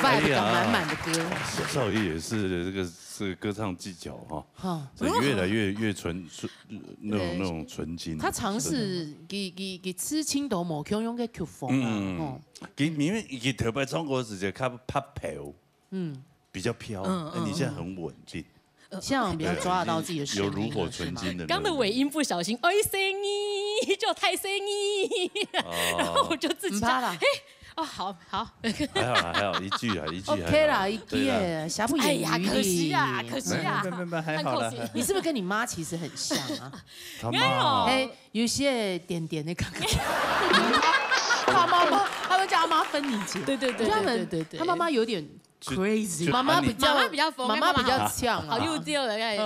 ，vibe感满满的歌。少爷也是这个这个歌唱技巧哈，哈，这越来越越纯纯那种那种纯金。他尝试给给给痴情都某共样的曲风啊，嗯，哦，给因为给头白唱歌时节，他怕飘，嗯，比较飘，嗯，哎，你现在很稳定。 这样比较抓得到自己的声音，有炉火纯青的那种。刚的尾音不小心，哎，声音就太声音，然后我就自己唱，嘿，哦，好好，还好啦，还好一句啊，一句还好。OK 啦，一句，对啦，瑕不掩瑜。哎呀，可惜啊，可惜啊，没没没没，还好啦。你是不是跟你妈其实很像啊？他妈哦，哎，有些点点的感觉。他妈妈，他会叫他妈芬妮姐。对对对对对对，他妈妈有点 crazy。妈妈比较妈妈比较疯，妈妈比较强啊。好幼稚哦，大概。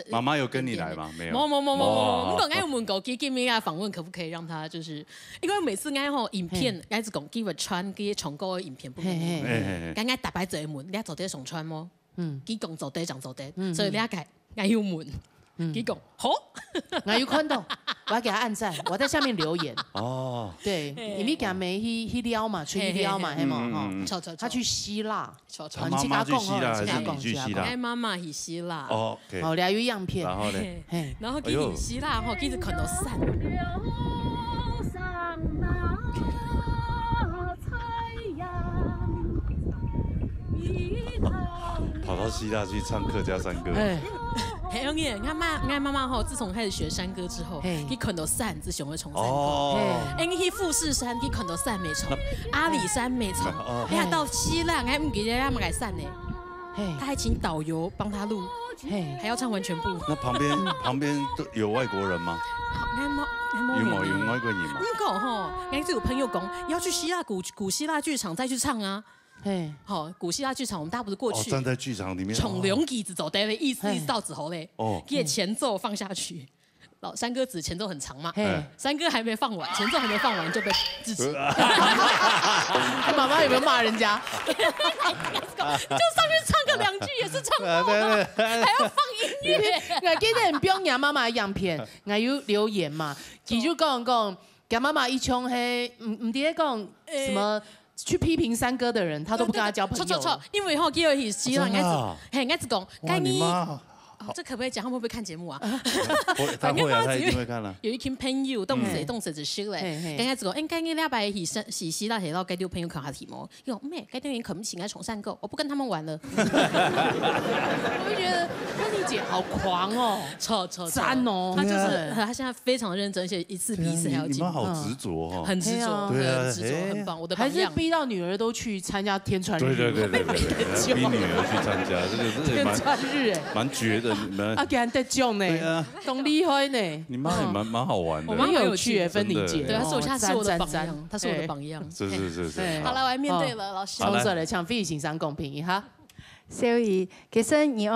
妈妈有跟你来吗？没有。没没没没没，我刚刚有问过 Kiki 咪啊，访问可不可以让他就是，因为每次 𠊎 吼影片， 𠊎 是讲 Kiki 穿个唱歌的影片不？嘿嘿，刚刚大白嘴问，你要做得上穿吗？嗯，佢讲做得，讲做得，所以你要改， 𠊎有问，佢讲好，𠊎有看到，我还给他按赞，我在下面留言。哦，对，因为佢去去撩嘛，去撩嘛，嘿嘛，哈，他去希腊，他妈妈去希腊还是你去希腊？哎，妈妈去希腊。哦，OK。好，聊有样片。然后呢？嘿，然后去希腊吼，一直看到山。 跑到希腊去唱客家山歌。哎，很容易。他妈，他妈妈吼，自从开始学山歌之后，嘿，去看到山，只想要唱山歌。哦，哎，你去富士山，去看到山没唱，阿里山没唱，哦，哎呀，到希腊，还不给人家买山呢。嘿，他还请导游帮他录，嘿，还要唱完全部。那旁边旁边都有外国人吗？那么那么有吗？有外国人吗？如果吼，那就有朋友讲，你要去希腊古古希腊剧场再去唱啊。 嘿，好，古希腊剧场，我们大家不是过去，哦，站在剧场里面，唱两句就做得了，意思意思到之后嘞，哦，给前奏放下去，老山歌子前奏很长嘛，嘿，山歌还没放完，前奏还没放完就被制止。他妈妈有没有骂人家？就上去唱个两句也是唱爆了，还要放音乐。我记得很表扬妈妈的样片，我有留言嘛，佢就讲讲，给妈妈一唱嘿，唔唔，在讲什么？ 去批评山歌的人，他都不跟他交朋友了。错错错，因为吼，佢有去希腊，应该是，真的啊？嘿，应该是讲，哇，你妈，哦，这可不可以讲？他们会不会看节目啊？他会啊，他一定会看啊。有一群朋友，动手动手就熟嘞，嘿嘿，应该是讲，哎，今日礼拜去希希腊，去到该丢朋友看下题目，有咩？该丢人可能请来崇善哥，我不跟他们玩了。我就觉得芬妮姐好狂哦，错错错，赞哦，他就是他现在非常认真，而且一次比一次还要进步。你们好执着哦，很执着，对啊，很执着，很棒，我的榜样。还是逼到女儿都去参加天穿日。对对对对对，逼女儿去参加，这个这个蛮天穿日哎，蛮绝的，你们啊，给人得奖呢，对啊，当厉害呢。你妈也蛮蛮好玩的，我妈蛮有趣的，芬妮姐，对，她是我下次我的榜样，她是我的榜样。是是是是，好了，我要面对了，老师。好了，从这里向飞行上公平一下。 所以，其实你要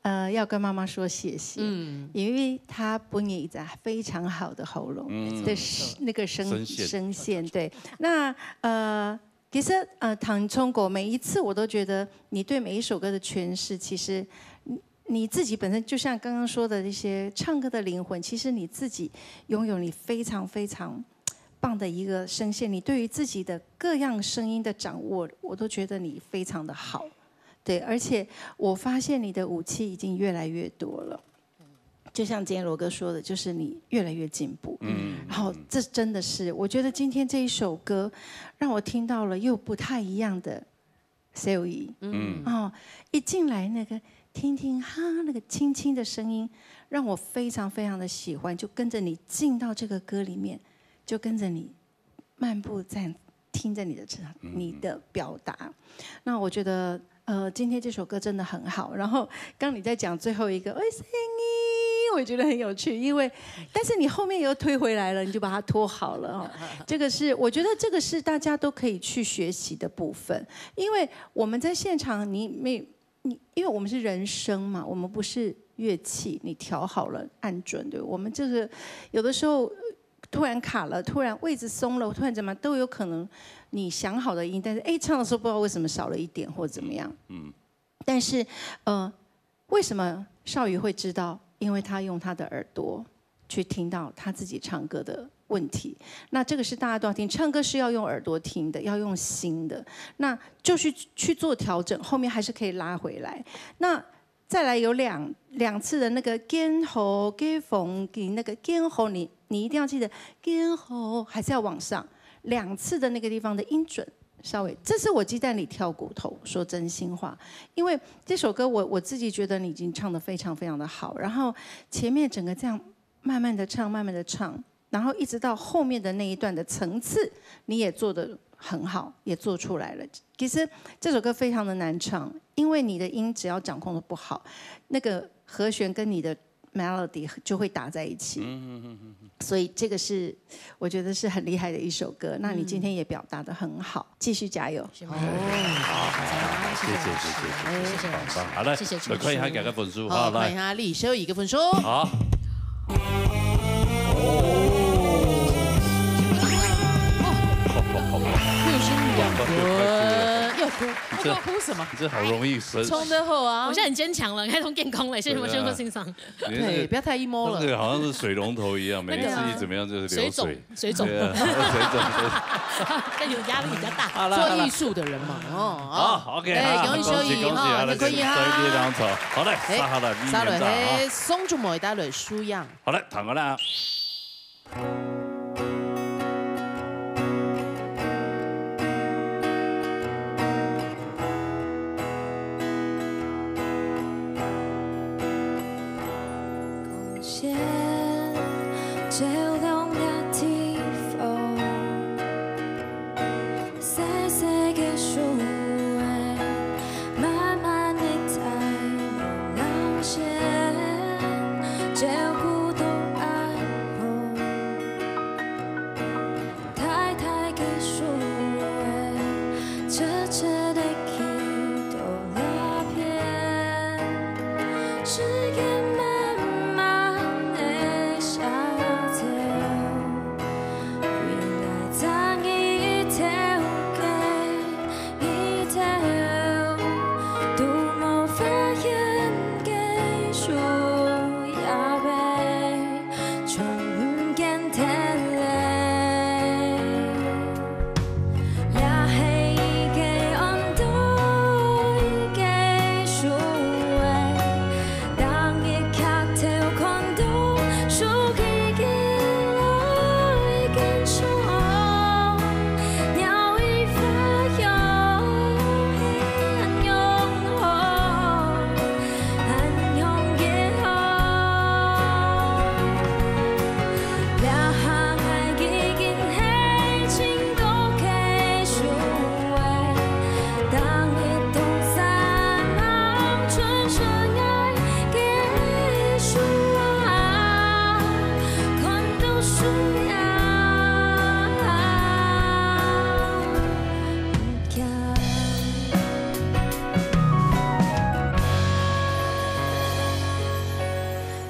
呃要跟妈妈说谢谢，嗯，因为她本人一直非常好的喉咙，嗯，的那个声声线，声线，对。那呃，其实呃，唐聪果每一次我都觉得你对每一首歌的诠释，其实你你自己本身就像刚刚说的那些唱歌的灵魂，其实你自己拥有你非常非常棒的一个声线，你对于自己的各样声音的掌握，我都觉得你非常的好。 对，而且我发现你的武器已经越来越多了。就像今天罗哥说的，就是你越来越进步。嗯，然后这真的是，我觉得今天这一首歌让我听到了又不太一样的 Seo-yi。嗯，哦，一进来那个听听哈，那个轻轻的声音，让我非常非常的喜欢，就跟着你进到这个歌里面，就跟着你漫步在听着你的唱，你的表达。那我觉得，呃，今天这首歌真的很好。然后刚你在讲最后一个，哎，声音，我觉得很有趣，因为，但是你后面又推回来了，你就把它拖好了哦。这个是，我觉得这个是大家都可以去学习的部分，因为我们在现场，你没。 你因为我们是人声嘛，我们不是乐器，你调好了按准，对，我们这个有的时候呃突然卡了，突然位置松了，突然怎么都有可能。你想好的音，但是哎唱的时候不知道为什么少了一点或怎么样。嗯，但是呃，为什么少宇会知道？因为他用他的耳朵，去听到他自己唱歌的问题。那这个是大家都要听，唱歌是要用耳朵听的，要用心的，那就去去做调整，后面还是可以拉回来。那再来有两两次的那个肩喉、肩峰，给那个肩喉，你你一定要记得，肩喉还是要往上，两次的那个地方的音准。稍微，这是我鸡蛋里挑骨头，说真心话，因为这首歌我我自己觉得你已经唱得非常非常的好，然后前面整个这样慢慢的唱，慢慢的唱，然后一直到后面的那一段的层次，你也做得很好，也做出来了。其实这首歌非常的难唱，因为你的音只要掌控的不好，那个和弦跟你的 melody 就会打在一起。所以这个是我觉得是很厉害的一首歌。那你今天也表达得很好，继续加油。好，好，好，谢谢，谢谢，谢谢，棒棒。好，来，谢谢来看一下大家分数，好，好，来，看一下李修一个分数。好。六十两分，又哭，这不哭什么？你这好容易分，冲得后啊我现，在很坚强了，开通健康了，谢谢我对啊先说欣赏。你那个对，不要太 emo 了。那个好像是水龙头一样，每一次一怎么样就是流水，水肿对啊，水肿，更有压力比较大。好了，做艺术的人嘛，哦，好，OK，哎，好，恭喜恭喜恭喜恭喜，啊，好，你可以来，啊。好，来，哎，沙哈了，嘿，松竹梅带来《舒阳》。好了，躺过来啊。 光线照亮了地方，细细个树仔，慢慢地在我浪线，照顾到暗红。 大大个树仔，直直地企到那片，时间慢慢地消走，为爱在一条街，一条都无发现个树也被 全毋见忒咧。也係一个安到一个樹仔，當日劇透看到樹枝緊來緊長，鳥語花香很融合。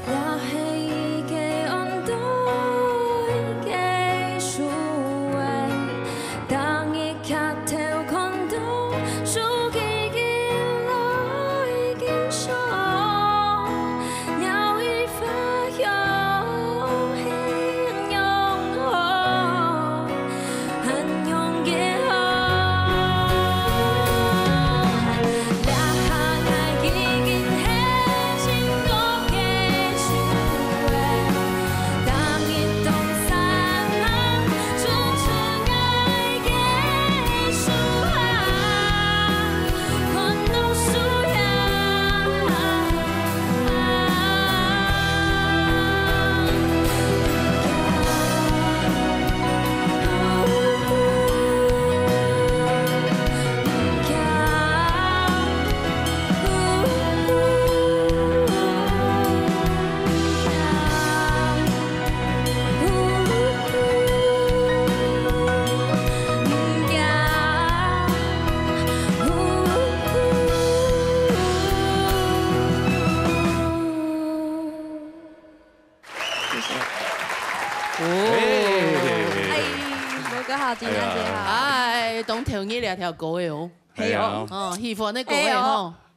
也係一个安到一个樹仔，當日劇透看到樹枝緊來緊長，鳥語花香很融合。 很容易好。這下𠊎已經係真多个樹仔，當日當山壢種出愛个樹仔，看到樹也 谢谢。哎哎，博哥好，金娜姐好。哎，當投入這條歌个哦。哎呀，哦，喜歡个歌个吼。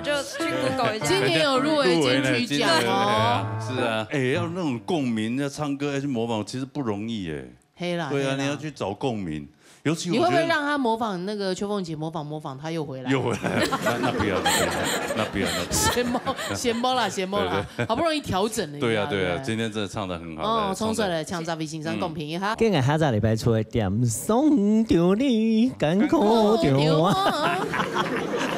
我就去 Google 一下。今年有入围金曲奖哦。是啊，哎，要那种共鸣，要唱歌，要去模仿，其实不容易哎。黑啦，对啊，黑啦你要去找共鸣，尤其我觉得你会不会让他模仿那个邱凤姐模仿模仿，他又回来？又回来了，那那不要，那不要，那不要，那不要。先摸先摸啦，先摸啦，好不容易调整了一下。对啊，对啊，不今天真的唱得很好。哦，来冲出来，请十位先生公平一下。今日下晝禮拜出个點送掉你，艱苦掉啊！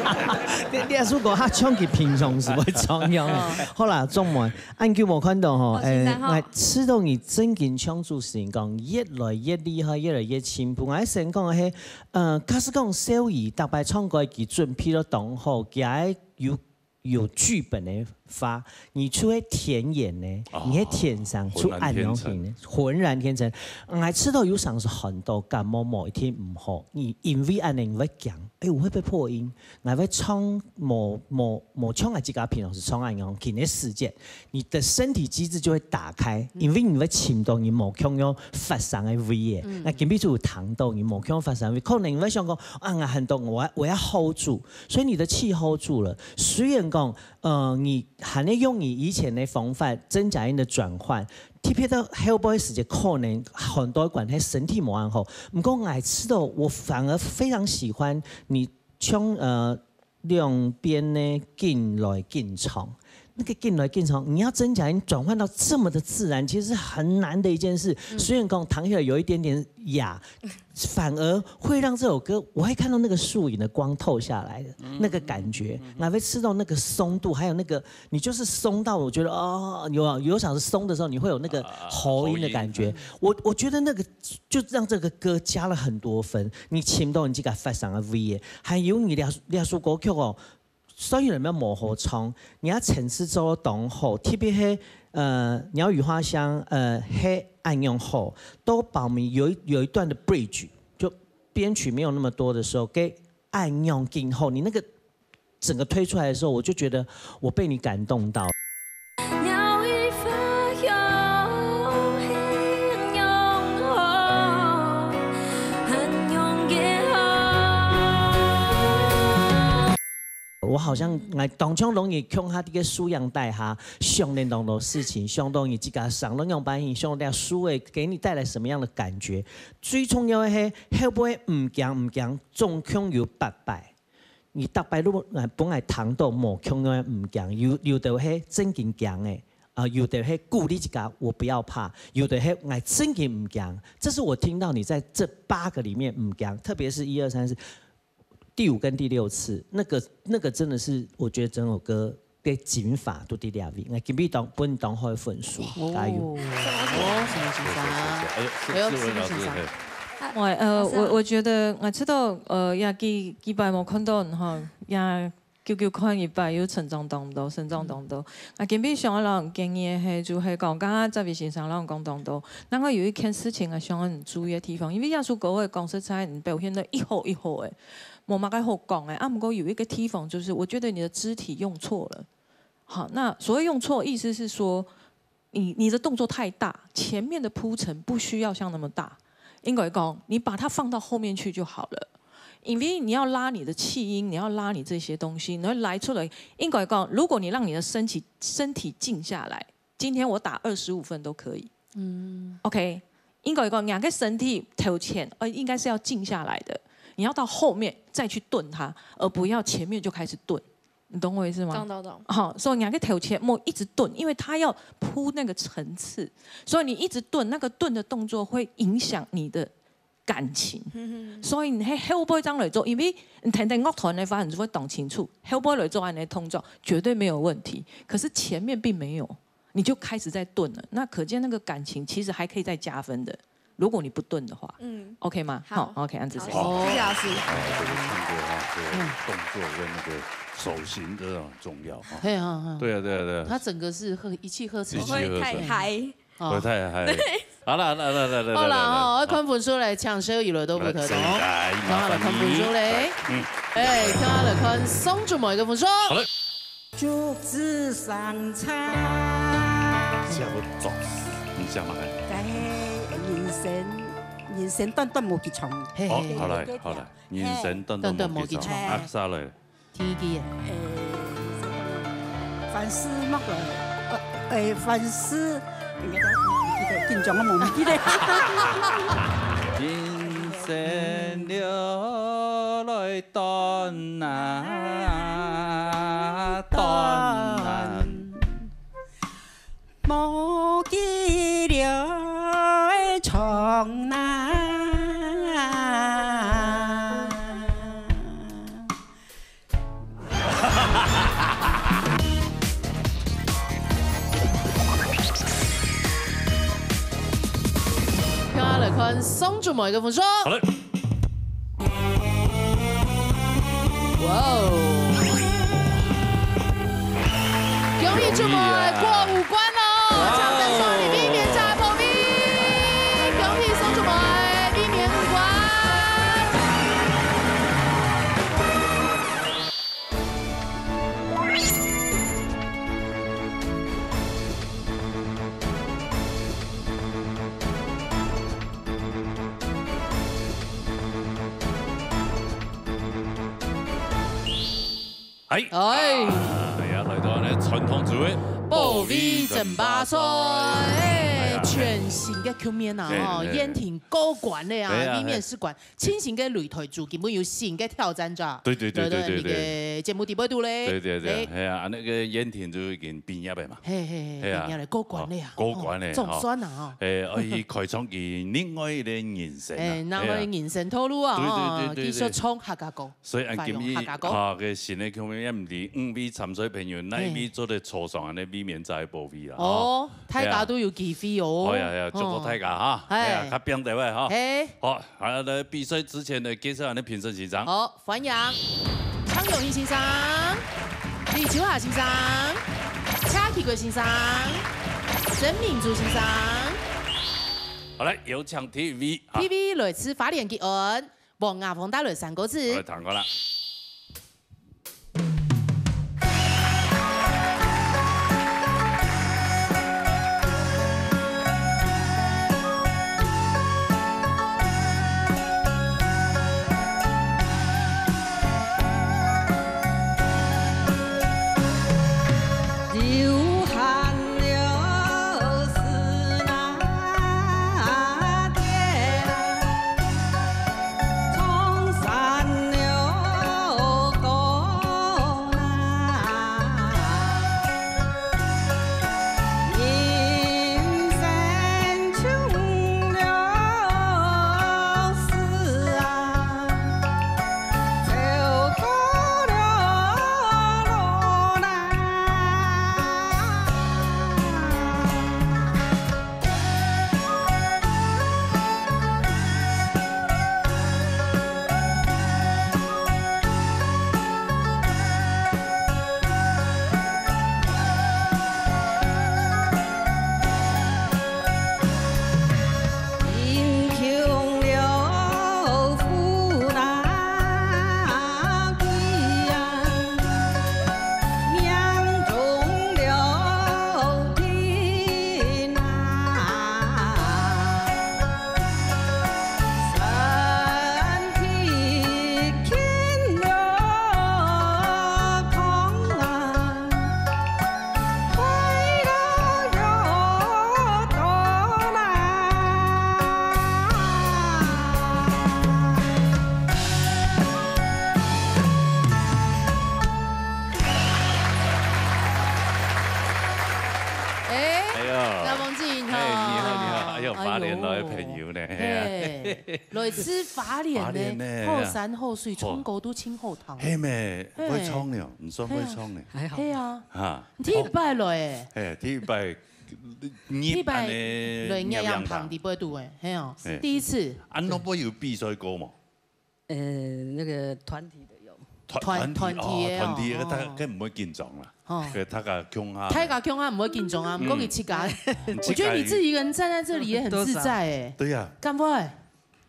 啊！你你也試過，他唱佢平常時會唱樣啊？好啦，鍾妹，恁久無看到吼，好先生好誒，我知道你真經唱出成功，越來越厲害，越來越進步。我先講个係，呃，假使講小儀逐擺唱歌佢準備了當好，佢還有有劇本的話，你就會天然呢，哦你係天生出恁樣型的，浑然天成。我知道有常時很多感冒某一天毋好，你因為恁樣你會驚，哎，我會不會破音？ 𠊎會唱無無無像𠊎自家平常時唱恁樣，緊个時節，你的身體機制就會打開，因為你會尋到你無共樣發生个位耶。那今晡日就有聽到你無共樣發生个位，可能你會想講啊，𠊎很多我我要 hold 住，所以你的氣 hold 住了。雖然講，呃，你還在用你以前的方法真假音的轉換，特別到後背時節，可能很多管係身體無恁好。毋過𠊎知道，我反而非常喜歡你 像呃兩邊呢緊來緊唱，那個緊來緊唱，你要真假音轉換到這麼的自然，其實是很難的一件事。雖然講彈起來有一點點啞，反而會讓這首歌，我會看到那個樹影的光透下來的那個感覺，然後會吃到那個鬆度，還有那個你就是鬆到我覺得哦，有有想是鬆的時候，你會有那個喉音的感覺。我我覺得那個就讓這個歌加了很多分。你尋到你自家發生个位耶，還有你這這首歌曲哦，雖然有無好唱，你要層次做到當好，特別係呃鳥語花香，呃係恁樣好，到包尾有一有一段的 bridge，就編曲沒有那麼多的時候，給恁樣緊好，你那個整個推出來的時候，我就覺得我被你感動到。 鳥語花香，很勇敢，很勇敢。我好像來當中容易共下這個素養帶哈，想念當多事情，想到你自家上了兩百年，想到書誒，給你帶來什麼樣的感覺？最重要的係，後背毋驚毋驚，總共有八擺。 你逐擺都呃本來聽到無共樣个毋驚，有有的係正經驚个，啊，有的係鼓勵自家我不要怕，有的係𠊎正經毋驚。這是我聽到你在這八個裡面毋驚，特別是一二三四第五跟第六次，那個那個真的是我覺得整首歌的精華都在裡面。𠊎今晡日當分當好个分數，加油！哦，哦，什麼先生？哎呦，哎呦是是文老师，是文先生嘿我呃，老师好我我觉得，我知道，呃，也几几擺無看到吼，也久久看一擺，又成長當多，成長當多。啊，今晡日想要摎人建議个係，就係講，剛剛這位先生摎人講當多，然後有一件事情啊，想要你注意个地方，因為這首歌會講實在，你表現得一好一好个，無麼个好講个。啊，毋過有一個地方，就是我覺得你的肢體用錯了。好，那所謂用錯，意思是說，你你的動作太大，前面的鋪陳不需要像那麼大。應該講，你把它放到後面去就好了。因為你要拉你的氣音，你要拉你這些東西，你會拉出來。應該講，如果你讓你的身體身體靜下來，今天我打二十五分都可以。嗯，OK，應該講，你的身體頭前，呃，應該是要靜下來的。你要到後面再去頓它，而不要前面就開始頓。你懂我意思嗎？懂懂懂。好，所以你的頭前莫一直頓，因為它要鋪那個層次，所以你一直頓，那個頓的動作會影響你的感情。所以你係後背正來做，因為你聽聽樂團的話，你就會懂清楚，後背來做恁樣動作絕對沒有問題。可是前面並沒有，你就開始在頓了，那可見那個感情其實還可以再加分的。如果你不頓的話，嗯，OK嗎？好，OK，恁仔細。好，謝謝老師。啊，這個唱歌哈，這個動作跟那個手型都很重要哈。對啊，對啊，對啊。他整個是合，一氣呵成。一氣呵成。我會太嗨。哦。我太嗨。好了，來來來來來來來。好啦，吼，看分數咧，搶手一路都不可動。來，來，麻煩你。好，來看分數咧。嗯。哎，看下來看宋祖母个分數。好嘞。竹枝生茶。寫不作，你寫麼个？該人生，人生短短無幾長。嘿，哦，好來，好來，人生短短無幾長，短短無幾長。啊，下來。 第一句。誒，凡事莫來，呃，誒，凡事，緊張，我無記得。人生了來短啊，短啊。 無幾了長啊。看下來看宋祖母个分數。好嘞。 哇哦！恭喜祖母過五關哦，搶到上帝面前的寶貝！恭喜宋祖母，你面五關。 哎，哎。哎呀，來到呢傳統組的保衛爭霸賽，哎，哎呀，全新个局面啊，吼，哎，哎，哎。燕婷過關了啊，哎呀，你面試官，全新个擂台組，根本有新个挑戰者。對，對，對，對，對，對。你个節目底背肚咧。對，對，對，哎。哎呀，那個燕婷就已經畢業了嘛。嘿，嘿，嘿，哎呀，畢業了，過關了啊，哦，過關了，哦，總算啊，哦。哎，而且開創佢另外一個人生啊。哎，另外一個人生道路啊，哎呀。哦，對，對，對，對，對。繼續唱客家歌。 所以，啊，發揚客家歌。今日，啊，个新的曲目，也毋知五位參賽朋友，哪一位做得坐上恁呢避免在寶位啦，哦，吼。大家都有機會哦。哎呀，哎呀，祝福大家哈。哦。哎。哎呀，較拚一下哈。哎。好，啊，來比賽之前呢，介紹恁呢評審先生。好，歡迎湯永義先生、李秋霞先生、蔡啟國先生、曾明珠先生。好，來，有請第一位，哈。第一位來自花蓮吉安。 王雅鳳帶來三個字。好，來，聽歌啦。花蓮來个朋友呢，係啊。嘿，來自花蓮呢，花蓮呢，好山好水，唱歌都盡好聽。係咩？嘿。會唱呢，毋算會唱呢。還好。係啊。哈。第一擺來誒。嘿，第一擺，第一擺來月亮旁底背肚誒，係哦，係。第一次。恁樣會有比賽過無？ 呃，那個團體的有。團，團，團體，團體的哦，哦，團體的，哦。大家更毋會緊張啦。哦。呃，大家共下。大家共下毋會緊張啊，嗯。毋過佢自家，嗯。我覺得你自己一個人站在這裡也很自在哎。對呀。敢會？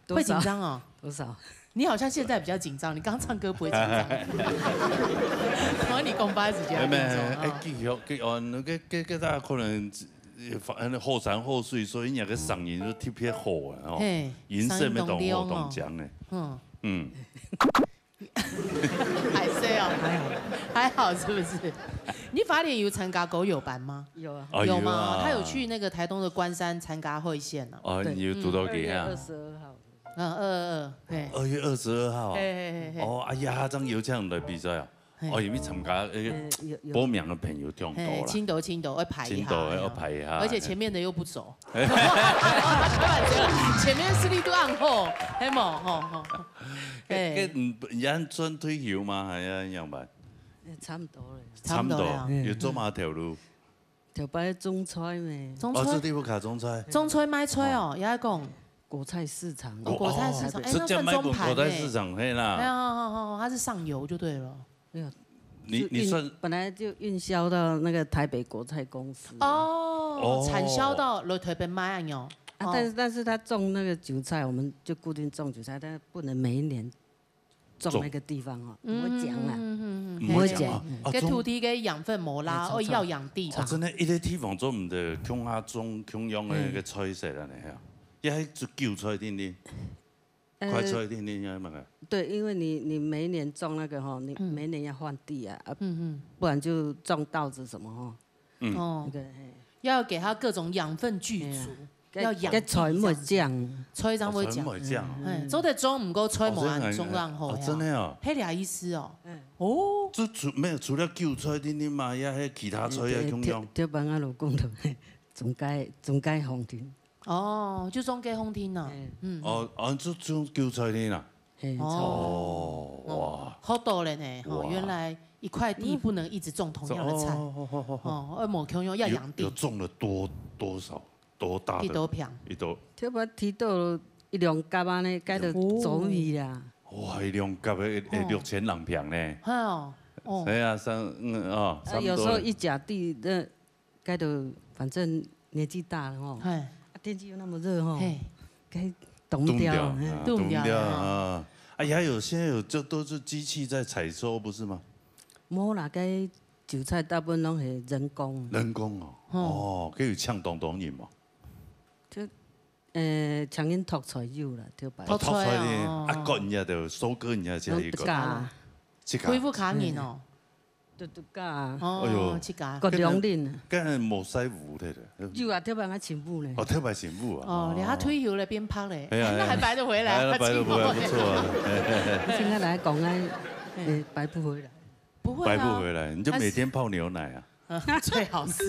多少？會緊張哦？多少？你好像現在比較緊張，你剛唱歌不會緊張。我跟你講吧，直接緊張，沒，沒，哎，哦。繼續，繼續，哦，那個，該，該大家可能 呃，反正好山好水，所以人家个聲音就特別好啊，吼。嘿，音色乜當好，聲音當亮哦。當靚呢。嗯。嗯。還是哦，還好，還好是不是？你花蓮有參加歌友班嗎？有啊。哦，有嗎？有啊。他有去那個台東的關山參加會線啊。哦，對。你有堵到佢啊？嗯，二月二十二號。嗯，二二二，嘿。二月二十二號啊。嘿，嘿，嘿，嘿。哦，哎呀，這樣有這樣的比賽啊？ 嘿。哦，有沒有參加？呃，呃，有，有。報名的朋友當多啦。嘿，盡多，盡多，愛排一下，盡多，哎喲。愛排一下，而且前面的又不走。嘿。開玩笑，前面勢力都恁好，係無？吼，吼，吼。該，嘿。該，嗯，你還算退休嗎？還係仰般？呃，差不多了。差不多了。差不多，嗯。有做麼个頭路？ 頭擺種菜咩？種菜？哦，做地務卡種菜。種菜賣菜哦，哦。也愛講。果菜市場。哦，果菜市場，哦，哎，那算中盤呢。直接賣果菜市場，嘿啦。哎呀，好，好，好，它是上游就對了。沒有，你，就運，你算本來就運銷到那個台北果菜公司。哦，哦。產銷到落台北賣恁樣。啊，哦。但是，但是他種那個韭菜，我們就固定種韭菜，但是不能每一年 種那個地方哦，種。毋會靚啦。嗯，嗯，嗯，嗯。毋會靚啊。嗯。啊，該土地个養分無啦，種，哦，愛養地嘛。哦，真的，一個地方做毋得，共下種共樣个，嗯。該菜色恁樣呀。也係韭菜定定，呃，快菜定定，要麼个？對，因為你，你每一年種那個吼，你，嗯。每一年要換地啊，啊，嗯，嗯。不然就種稻子什麼吼。 嗯。哦。那個，嘿。要給它各種養分具足，哎呀，要養地這樣子。該，該菜毋會靚。菜正會靚。哦，菜毋會靚。嗯。哎，做得種，毋過菜無恁種恁好，哦，真的哦。係這意思哦。嗯。哦。就除，沒有，除了韭菜定定嘛，也還有其他菜也共樣。哎，對，對，對，頭擺啊，老公都，嘿，總該，總該紅定。 哦，就種該風亭啊。嘿。嗯。哦，哦，就種韭菜呢啦。嘿，哦，哦，哇。好多了呢，吼，哇。原來一塊地不能一直種同樣的菜。哦，好，好，好，好。哦，愛無共樣，要養地。有，有種了多，多少？多大的？幾多坪？幾多？差不多提到一兩甲安呢，該就哦。走去啦。哇，一兩甲的，欸，哦。六千零坪呢。嘿哦，哦。對啊，三，嗯，哦，啊，差不多了。有時候一甲地，那 該就反正年紀大了吼，嘿。啊，天氣又那麼熱吼，嘿。該凍掉，凍掉，嘿。啊，凍掉，凍掉啊。啊，也有，現在有，就都是機器在採收，不是嗎？無啦，該韭菜大部分攏係人工。人工哦，哦。哦，該有請當多人無？就，呃，請人托菜有啦，對吧？哦，托菜哦。托菜呢，啊，割人家就收割人家才一個。攏自家啦。自家。恢復卡人哦。嗯。 就，就自家啊。哦，哎喲，自家。割兩輪啊。該無師傅个咧。有啊，特別愛請師傅呢。哦，特別請師傅啊。哦，你看他退休了變胖了，哎呀，那還白得回來，哎呀，那白得回來，他進步了。不錯啊。現在來講，哎，哎，白不回來。不會啊。白不回來，你就每天泡牛奶啊。他是，嗯，最好是。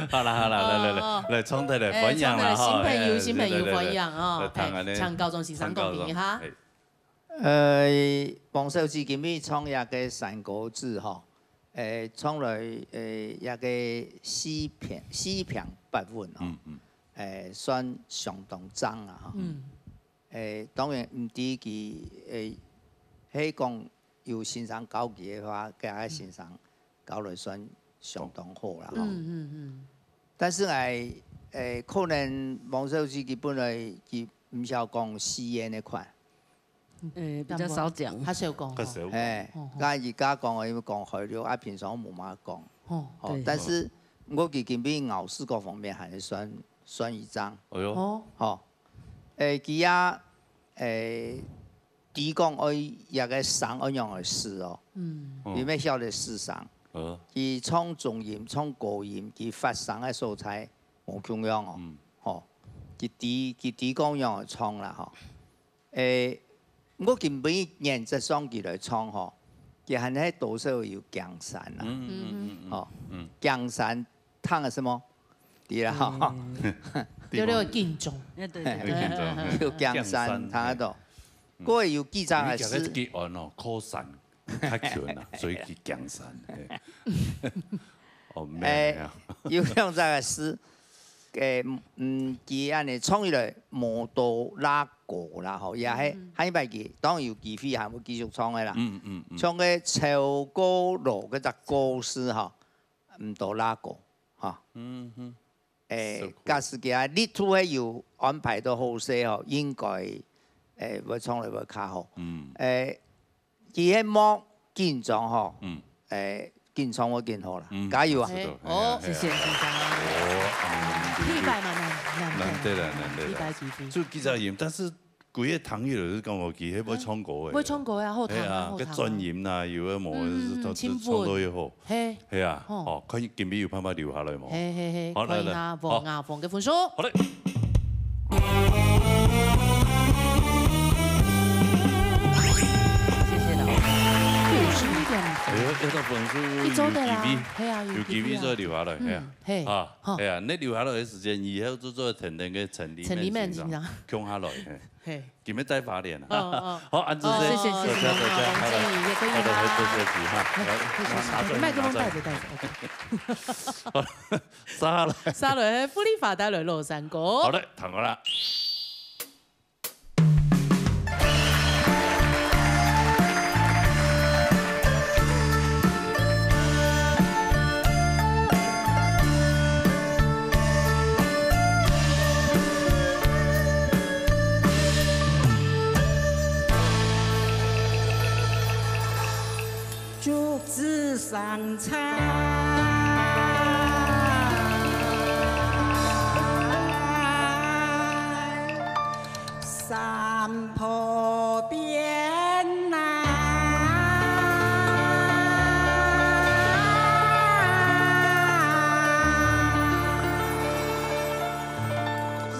好啦，好啦，來，來，來，哦。來，重新來，哎，歡迎啦，重新來，新朋友，哈，新朋友，哎，歡迎哦。來，來，來，來，哎，請教宗先生講評一下。請教宗，哎。 呃，王小姐今晡日唱這个山歌子吼，呃，唱來，呃，這个四平，四平八穩吼，嗯，嗯。呃，算相當讚啊吼。嗯。呃，當然，毋知佢，呃，係講有先生教佢个話，該个先生教來算相當好啦吼。嗯，嗯，嗯。但是𠊎，呃，可能王小姐佢本來佢毋曉講四縣个款， 嗯，呃，比較少講。較少講吼。較少講。嘿，哦，哦。該而家講，因為講海陸啊，平常無麼講。哦。哦，對。但是，毋過佢今晡日咬字各方面還係算，算一張。哎喲。哦。吼。誒，佢也，誒，知講愛這个聲愛仰仔試哦。嗯。嗯。你愛曉得試聲。呃。佢唱中音、唱高音，佢發聲个所在無共樣哦。嗯。吼，佢知，佢知講仰仔唱啦，吼。 誒，毋過今晡日原則上佢來唱吼，佢還係多少有驚山啦。嗯，嗯，嗯，嗯，嗯。吼，嗯。驚山聽个什麼？知啦吼。嗯。對了，敬重。哎，對，對，對。有敬重，嘿。有敬山，敬山，聽得懂。嘿。過有幾張个詩。你行得幾遠哦，靠山較近啊，所以去敬山，嘿。哦，沒有，哎，沒有。有兩隻个詩，哎，嗯，佢恁呢唱起來無多拉過啦吼，也係，嗯。下一擺佢當然有機會還會繼續唱个啦。嗯，嗯，嗯。唱个秋高路該隻高詩吼，毋多拉過吼。嗯，嗯。 誒，so cool。假使佢啊，日途係有安排到好勢吼，應該，誒，會唱來會較好。嗯。誒，佢係莫緊張吼，嗯。誒，緊唱會緊好啦，嗯，加油啊！係，哦，係啊，係啊。謝謝先生。哦，嗯，第一擺嘛，難，難得。難得啦，難得啦。第一擺機會。就幾隻音，但是 規个聽起來就感覺佢係會唱歌个。會唱歌个啊，好聽啊，係啊，好聽啊。該轉音啊，有个無个，嗯，嗯，嗯，唱，唱到又好。係。係啊，吼。哦，看今晡日有辦法留下來無？係，係，係，好，來，來。看一下黃雅鳳个分數。好。好嘞。謝謝老師。九十一點五分。哎喲，這个分數有機會，你做得啦，係啊，有機會。有機會再留下來，嗯，係啊。係，啊，好。係啊，你留下來个時間，以後就做甜甜个陳立門先生，陳立門先生。共下來，係。係。 今日在花蓮啊。哦，哦。好，恁仔細，哦，謝謝，謝謝，多謝，多謝，好，謝謝，謝謝，好，好，多謝，多謝，哈。好，謝謝，謝謝。來，拿，拿轉，麥克風拿轉。帶著，帶著，OK。好，續下來。續下來，福利發帶來嘍，三哥。好嘞，聽好啦。 竹枝生菜，山坡邊啊，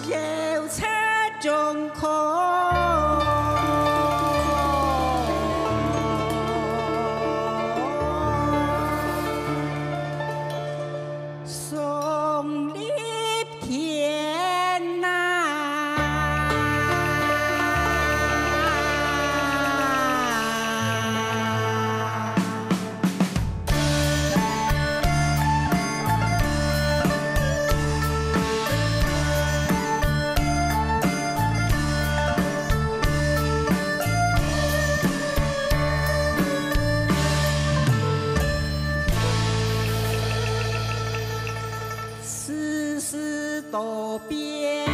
有車中空。 送你天哪。 世事多变，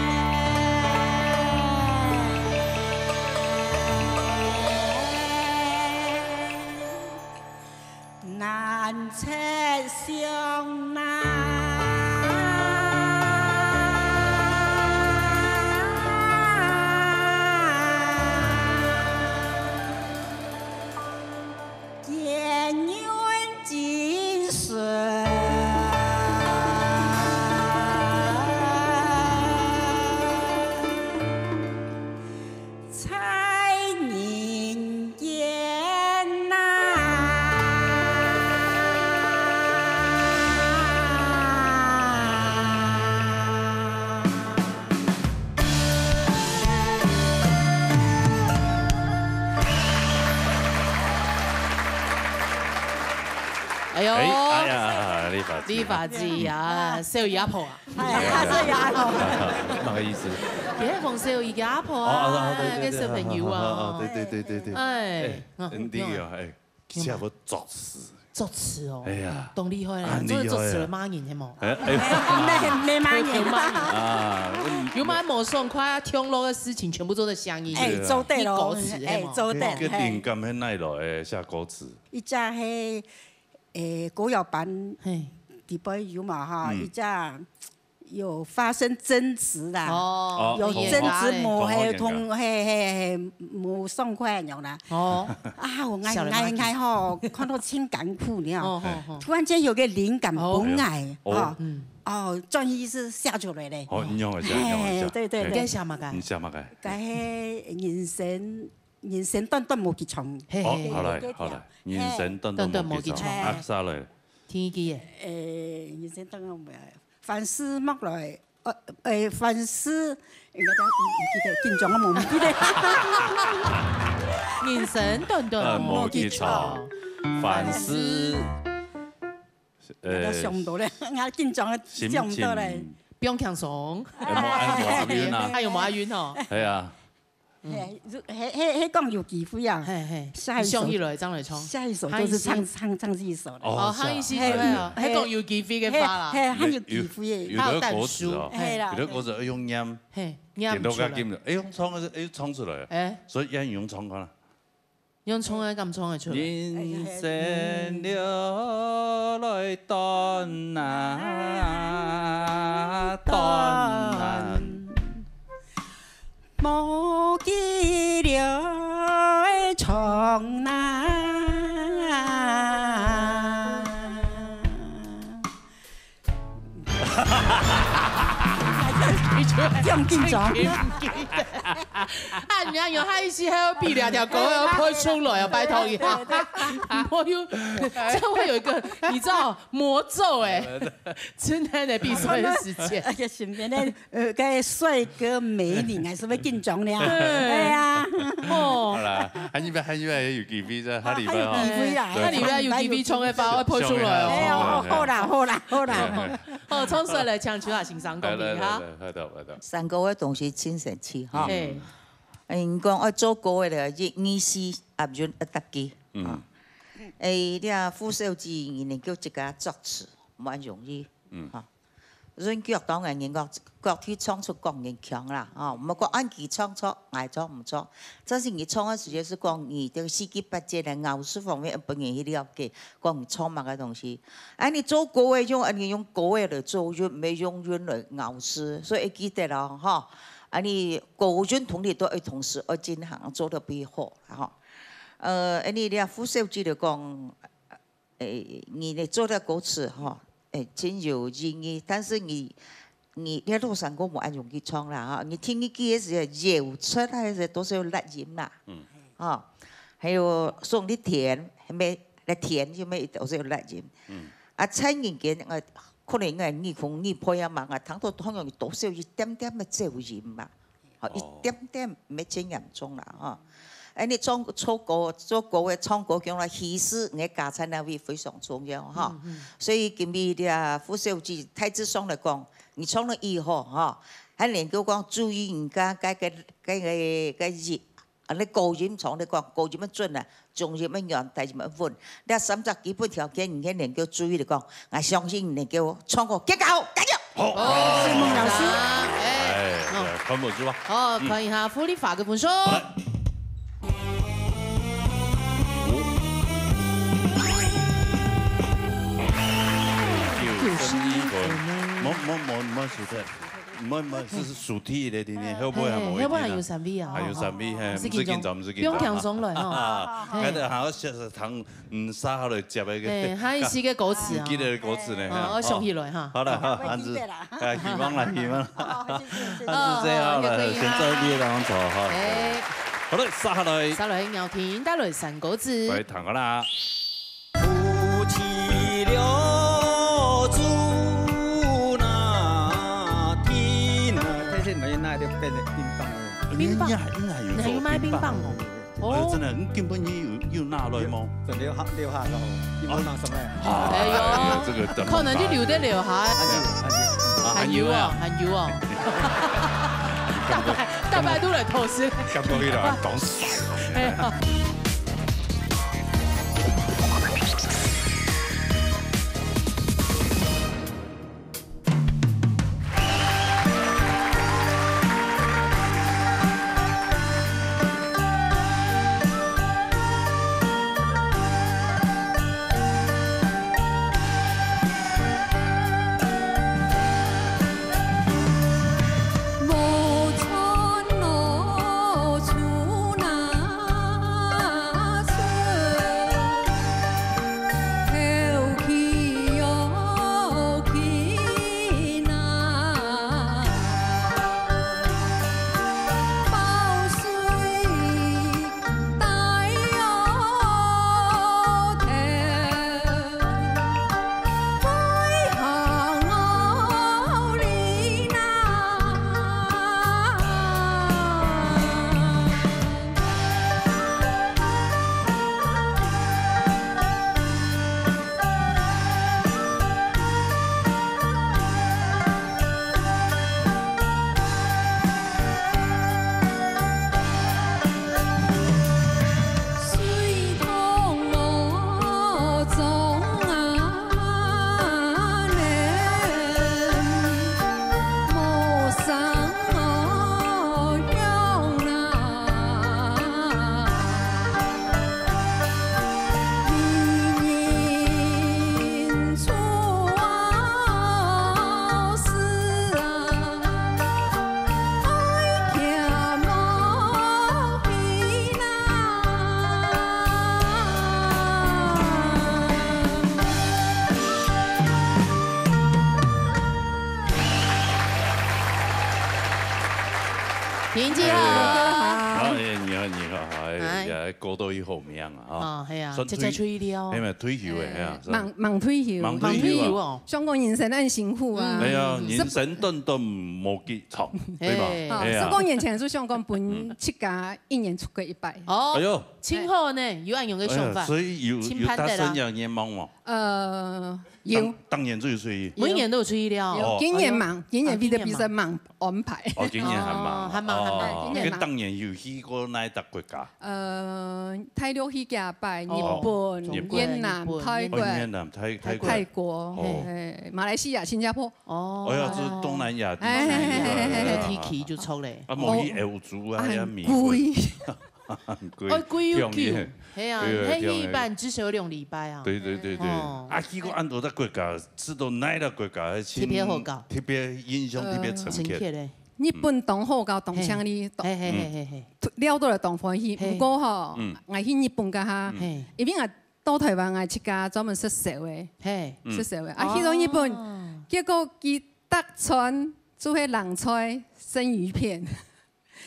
难测相奈。 见人之事，在人间呐。 哎喲，哎，哎呀，立法子。立法子啊，小姨阿婆啊。哎，小姨阿婆。麼个意思？也係講小姨个阿婆啊，哦，哦，對，對，對，个小朋友啊。哦，哦，哦，對，對，對，對，對。哎，哎，嗯，很厉害，哎。 寫會作詞。作詞哦，哎呀，當厲害啊，啊，做得作詞个罵人，係無？哎，哎，沒，沒罵人。罵人。啊，嗯。有罵無爽快啊，跳樓个事情全部做得寫入，哎，做得咯，一歌詞，哎，係無？做得，該，該靈感係哪來个，寫歌詞？一隻係，誒，歌謠班，嘿。底背有嘛哈，嗯。一隻 有發生爭執啦，哦，有爭執，哦，無，嘿，同，嘿，嘿，嘿，無爽快恁樣啦。哦。啊，𠊎，𠊎，𠊎吼，看到盡艱苦了，哦，哦，哦。突然間有個靈感，哦。本來，哦。哦，嗯。哦，轉意思寫出來咧。哦，你用一下，你用一下。嘿，對，對，對。嘿，你寫麼个？你寫麼个？該人生，人生短短無幾長。嘿，哦，嘿，好來，對，對，好來，對。人生短短無幾長，短短無幾長。啊，下來。天氣耶。誒，人生短短無幾長。凡事莫來，呃，誒，凡事，應該講，毋，毋記得，緊張啊，無，毋記得。人生短短，呃，無去錯，凡事，呃，想毋到咧，𠊎緊張啊，心情想毋到咧。不用輕鬆。哎，無，哎，無押韻啊。還有無押韻哦？係啊。 嘿，如，嘿，嘿，嘿，講有機會啊。嘿，嘿，下一首，你想起來，正來唱。下一首就是唱，下一首。唱，唱這一首了。哦，哦，下一首，嘿，哦，嘿，還講有機會个話啦。嘿，嘿，還有機會个。有，有个歌詞哦，還有膽識。嘿啦，有个歌詞愛用唸，嘿，唸出來。點到該緊了，哎，用唱个，哎，唱出來。哎。所以也用唱个啦。用唱个，敢唱得出來？人生流來短啊，短啊。 無計了的長難。真緊張。啊，你看有害死，還要比兩條狗要拍出來哦，拜託你。我有，這會有一個，你知道，魔咒哎，真的得比賽的時間。而且身邊的 呃，該帥哥美女還係會緊張了。對。哎呀。哦。好啦，還有沒有，還有沒有有機會在下禮拜哦？啊，還有機會啊。對，下禮拜有機會唱个話會播出來哦。哎呀，好啦，好啦，好啦。哦，唱出來，請秋雅欣賞公平哈。來，來，來，好的，好的。山歌个東西真神奇哈。嘿。嗯，講愛做歌个咧，一、二、四，押韻一搭機。嗯。啊。誒，你啊，傅小姐，你能夠自家作詞，蠻容易。嗯。哈。 潤腳當然人講，各地唱出各人腔啦，吼，毋好講恁佢唱著，𠊎唱毋著。但是你唱个時節係講你个四季八節个咬字方面，分人去了解，講你唱麼个東西。哎，你做歌个用，哎，你用歌个來做韻，毋係用韻來咬字，所以愛記得哦，吼。哎，你高韻同你都愛同時愛進行，做得比較好，吼。呃，哎，你這副手機來講， 誒，你呢做了歌詞吼，誒，真有意義，但是你，你，你老山歌無恁容易唱啦哈，你聽一句个時候，搖出來个都係有力音啦，嗯。吼，還有送你甜，還沒，來甜，有沒有都係有力音。嗯。啊，蔡英文，呃，可能个耳空耳背啊嘛，啊，聽到通常都係有一點點个走音嘛。 吼，哦。一點點，毋係真嚴重啦，吼。哎，你唱，唱歌，做歌个唱歌，講了，氣勢，你个加餐那位非常重要，吼。嗯，嗯。所以今日這副手機大致上來講，你唱了以後，吼，還能夠講注意人家該个，該个，該个，啊，你高音唱，你講高音要準啊， 中音要軟，低音要穩。這三隻基本條件，你能夠注意來講，𠊎相信你能夠唱歌，結果，加油！好。哦，承蒙老師。哎，哎，哦。對，看分數啊。好，嗯。看一下傅麗華个分數。好來。九十一分。莫，莫，莫，莫輸忒。 毋，毋，係，係輸忒个，今年後尾還無一定啊。哎，後尾還有三位啊，還有三位，哦，嘿，毋使緊張，毋使緊張。毋使緊張，不用輕鬆了，吼。啊，嘿。該个還要寫，寫，嗯，寫好來接个。嘿，還有四个歌詞啊。毋記得个歌詞呢，哦，嘿。我想起來哈。好了，好，我記得啦。哎，希望啦，希望啦。哦，謝謝，謝謝。那就這樣了，哦，也可以啊。先在這當中哈。哎。好了，接下來。接下來，邀請帶來三个字。來，聽好啦。 夫妻了，主那天。但是你那就變成冰棒了。冰棒。你還，你還有做冰棒哦？你還有賣冰棒哦？哎，真的，你根本就有，有拿來嗎？真的有下，留下咯，你無拿上來。哎呦，哎，這個等可能就留得留下。還有，還有。啊，還有啊，還有啊。大擺，大擺都來偷食。感覺有人講啥？哎呀。過到去好命啊，哈。啊，係啊，算退，直接退了。係咪？退休个，係啊，嗯。算。吂，吂退休。吂退休啊。吂退休哦。香港人生恁辛苦啊。嗯。係啊，嗯。人生短短無幾長，對吧？係。啊，係啊。十多年前就香港分自家一年出國一擺。哦，哎喲。真好呢，有恁樣个想法。哎呀，所以有，真盼得啦。有達成這願望無？呃，有。當，當年最水。每年都有出去了。有，哦。今年吂，哎喲。今年為了比賽吂。啊，今年吂。 安排。哦，今年還吂。哦，還吂，還吂，哦，今年吂。該當年有去過哪一搭國家？呃，大陸去幾擺，哦，日本、日本。越南、日本，泰國。哦，越南、泰，泰國。泰國，哦。嘿，馬來西亞、新加坡。哦。哎呀，這東南亞地區。哎，嘿，嘿，嘿，嘿，嘿。地區就著咧。啊，無去歐洲啊，哦，也美國。哎，貴。 很貴，哦，貴又久。便宜。係啊，對，便宜。該一般至少兩禮拜啊。對，對，對，對。哦。啊，去過恁多个國家，試著哪一个國家，特別好搞。特別印象特別深刻？呃，深刻咧。日本當好搞，當靚哩，嘿。當，嘿，嘿，嘿，嘿，嘿。尞到來當歡喜。嘿。毋過吼，嗯。𠊎去日本該下，嗯。嘿。因為𠊎到臺灣，𠊎自家專門食燒个，嘿。食燒个。啊，哦。去到日本，結果佢逐餐就係冷菜、生魚片。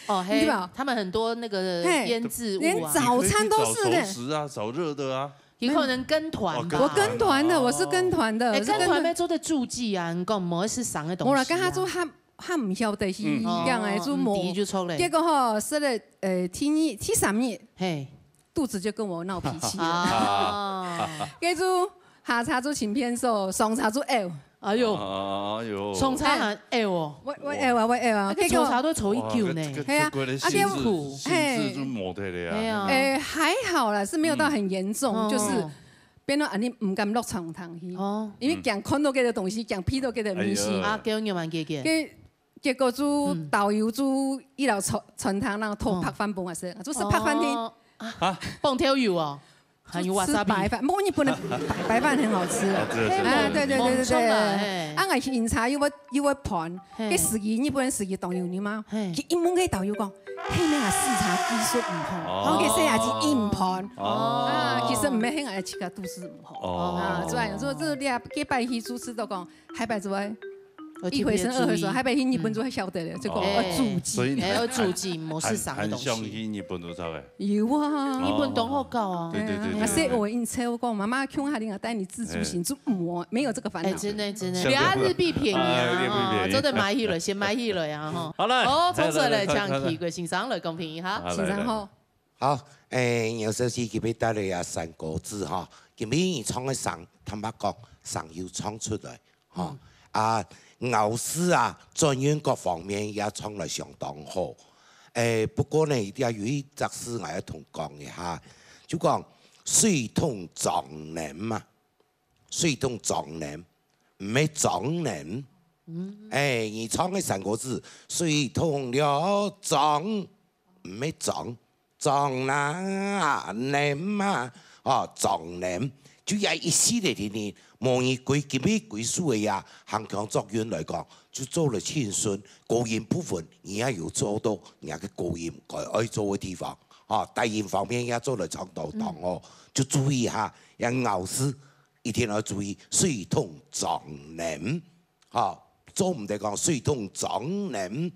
哦，嘿，你知道？他們很多那個嘿，醃製物啊。連早餐都是的。你可以去找熟食啊，找熱的啊。有可能跟團吧。哦，跟團。我跟團的，哦。我是跟團的，哎，我是跟團。跟團要做得住宿啊，你講，無係省个東西啊。無啦，跟他做，他，他毋曉得去嗯。樣欸，哦，就無。毋知就著咧。結果吼，食了，呃，第二、第三日，嘿。肚子就跟我鬧脾氣了。啊。該就下車就請便所，上車就嘔。 哎喲。哎喲。上車還噭哦。𠊎，𠊎噭啊，𠊎噭啊，啊，該坐車都坐已久呢。哇，這，這，係啊，這個的性質，啊，該，辛苦。性質就無忒了啊。係啊。誒，還好啦，是沒有到很嚴重，嗯。就是哦。變到恁呢毋敢落床廳去，哦。因為驚看到該個東西，驚鼻到該個味緒。哎喲。啊，結果仰般解決？該，結果就，嗯。導遊就一路餐，餐廳，然後偷白飯分𠊎食，哦。就食白飯去。哦。啊，放豆油哦。 還有就吃白飯，wasabi。不過日本的白，白飯很好吃啊。哦，對，對，對。啊，對，對，對，對，對。哎，對，對，對。啊，𠊎去飲茶又會，又會盤，嘿。該司機，日本人司機當有禮貌，嘿。佢一問該導遊講，係𠊎个視察技術毋好，哦。然後該細伢子硬盤。哦。啊，其實毋係，係𠊎自家肚屎毋好。哦。啊，所以說這，這禮拜去主持都講， 下擺就愛一回生二回熟，哦，特別注意。下擺去日本就會曉得了，嗯。就講，哦。愛注意。所以你還，哎，要注意，莫食生个東西。還，還想去日本做啥个？有啊。日本當好搞啊。對，對，對，對，對。哎呀，所以𠊎應該講，媽媽，共下令啊，帶你自助行，哎。就沒，沒有這個煩惱。哎，真的，真的。你啊，日幣便宜啊，哎，日幣便宜。哦，做得買起來，先買起來啊，吼。好嘞，哦，來，來，來，從這來，來，來。請奇怪先生來公平一下。好，來，先生好。來，來。 好，誒，牛先生今晡日帶來啊山歌子吼，今晡日你唱个聲，坦白講，聲有唱出來，吼。嗯。啊，咬字啊，轉韻各方面也唱來相當好。誒，不過呢，這有一隻事𠊎愛同講一下，就講水桶裝能嘛。 水桶裝能，毋係裝能。嗯。誒，你唱个山歌子，水桶了裝，毋係裝，裝啊，能啊，哦，裝能。就這一系列个呢，無你歸，今晡日歸首个呀，行腔作韻來講，就做了盡順，高音部分你也有做到，你个高音該愛做个地方，哦，低音方面也做了唱到當好，嗯。就注意一下，這咬字 一定愛注意，水桶裝能，吼，做毋得講水桶裝能，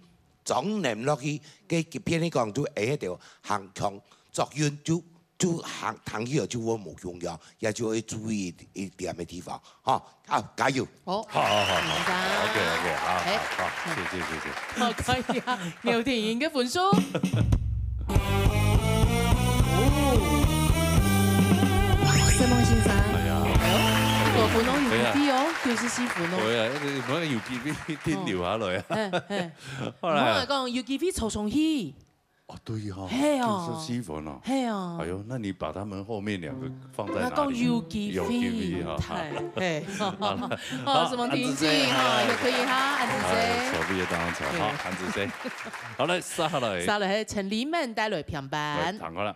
裝能落去，該，該變你講就會該條行腔作韻就，就行，聽起來就會無共樣，也就愛注意一點个地方，吼。好，加油！好。好，好，好，好。緊張。OK，OK，好，哎。好，好，謝謝，謝謝。好，可以啊。 牛天英个分數。哦。承蒙先生。哎呀。哎喲，五分哦，有幾分哦，對啊。九十四分哦。對啊，那個有幾分停留下來啊。哦。嘿，嘿。好啦。我來講，有幾分坐上去。哦，對哦，係哦。九十四分哦。係哦。哎喲，那你把他們後面兩個放在哪裡？嗯，那講有機會，有機會哈。嘿。好，好，什麼天氣哈，也可以哈，恁仔細。哎，手臂也當長，好，對。恁仔細。 好，來，續下來。續下來，陳立門帶來評判。來，聽看啦。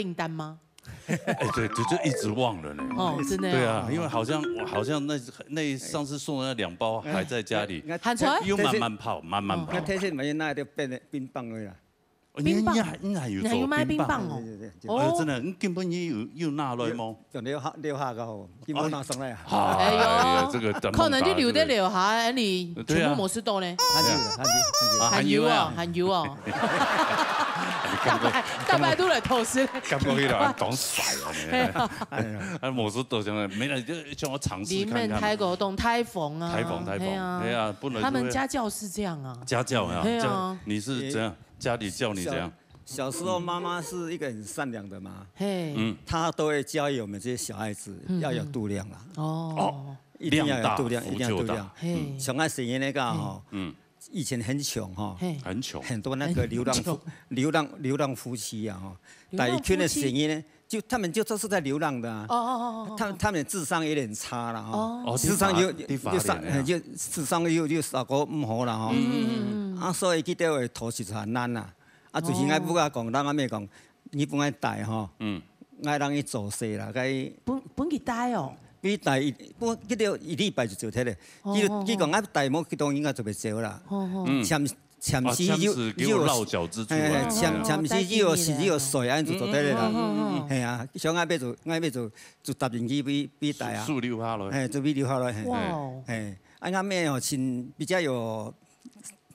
訂單嗎？哎，對，就，就一直忘了呢。哦，真的啊。對啊，因為好像，我好像那，那上次送的那兩包還在家裡，喊出來。又慢慢泡，慢慢泡。你看，這些買那个冰，冰棒而已啦。哦，你，冰棒。你還，你還有做冰棒？你還有賣冰棒哦？對，對，對，對。哦。哎，真的，你根本你有，有拿來嗎？有，有留下，留下个吼，根本拿上來啊。哎呦，哎呀，這個可能就留得留下，哎，你全部無食到呢。對啊。還有，還有，還有。啊，還有啊。還有哦，還有哦。大擺，大擺都來偷食。感覺起來當帥啊，你。哎呀。哎，我是都想，沒了，就想要嘗試看看。你們泰國懂台風啊，台風，台風，嘿啊。哎呀，不能，他們家教是這樣啊。家教啊，嘿啊。這樣，你是怎樣？家裡教你怎樣？小，小時候媽媽是一個很善良的嘛，嘿。嗯。她都會教育我們這些小孩子要有度量啦。哦。哦，一定要有度量，量大福就大。一定要有度量。嘿。嗯。像𠊎細人那個吼，嗯。 以前很窮哈，嘿。很窮。很多那個流浪夫，很窮。流浪，流浪夫妻啊哈，流浪夫妻。帶一群的細人呢，就，他們就都是在流浪的啊。哦，哦，哦，哦，哦。他們，他們智商有點差了哈。哦。哦，智商有，你發，你發言了呀。有上，就智商又，又少過毋好了哈。嗯，嗯，嗯，嗯。啊，所以去到位討食就難啦。啊，就是𠊎母仔講，哦。𠊎阿姆講，你分𠊎帶吼，嗯。𠊎讓你做事啦，該分，分佢帶哦。你帶伊，分，佢就一禮拜就走忒咧。哦，佢，哦，佢講，哦。啊，帶無，佢當然應該就袂走啦。哦，哦。嗯。暫 暫時有，哦，暫時給我落腳之處啊。有，哎，哎，暫，哦，暫時有，有水，安就做得了啦。嗯，嗯，嗯，嗯。嘿啊，像𠊎妹就，𠊎妹就，就答應去，去，去帶啊。樹，樹溜下來。哎，就去溜下來，嘿。哇哦。哎，啊，𠊎妹哦，真比較有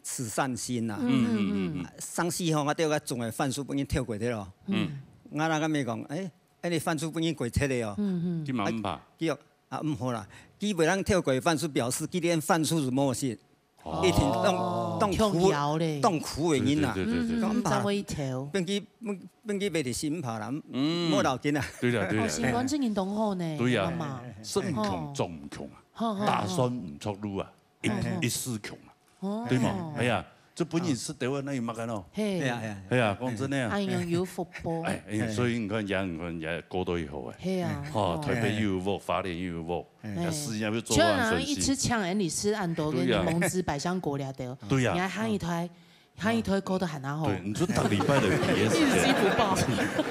慈善心呐。嗯，嗯，嗯，嗯。上次吼，𠊎帶个種个番薯分人偷過去咯。嗯。𠊎那个妹講，哎，哎，你番薯分人過忒了哦。嗯，嗯。佢嘛毋怕。啊，佢講，啊，毋好啦，佢袂當偷過番薯，表示佢連番薯都無食。 哦。一定當，當苦，強調咧。當苦的人啊。對，對，對，對，對。嗯，講毋怕啦，正會偷。分佢，分，分佢袂得心怕啦，嗯。莫要緊啊。對啦，對啦。哦，心肝真經當好呢，對呀，媽媽。勝窮做毋窮啊，哦。打算毋出路啊，一，哦。一世窮啊，哦。對嘛？哎呀，這本人食得啊，哪有麼个咯？嘿。哎呀，哎呀。哎呀，講真的啊。哎呀，有福報。哎，哎，所以你看，也，你看，也過到以後哎。嘿啊。哦，哦。台北又有屋，花蓮又有屋， 哎。啊，事業要做到恁順序。像啊，一直搶，哎，你食恁多个，對呀。檸檬汁、百香果了的哦。對呀。你還喊一台，喊一台歌都喊啊吼。對，你就逐禮拜來比个時間。一直吃不飽。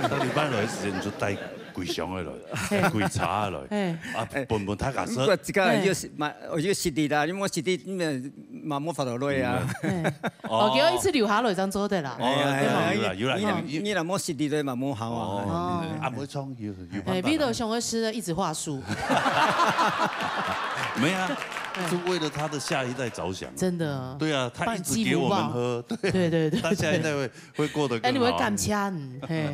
逐禮拜來个時間，你就帶幾箱个來，嘿。幾車个來。嘿。啊，分分大家食。毋過這個又係，嘿。嘛，又係實力啦，你無實力，你嘛，嘛無法度來啊。嗯。嘿。哦，哦。叫一直留下來，正做得啦。哦，哎呀，對嘛？有啦，有啦，有啦。你若無實力來嘛，無效啊。哦，哦。啊，無創意。 有辦法啦。哎，味道上个是一直話術。沒啊，哎。是為了他的下一代著想啊。真的。對啊，他一直給我們喝，對啊，對，對，對，他下一代會，會過得更好啊。哎，你會感謝，嗯，嘿。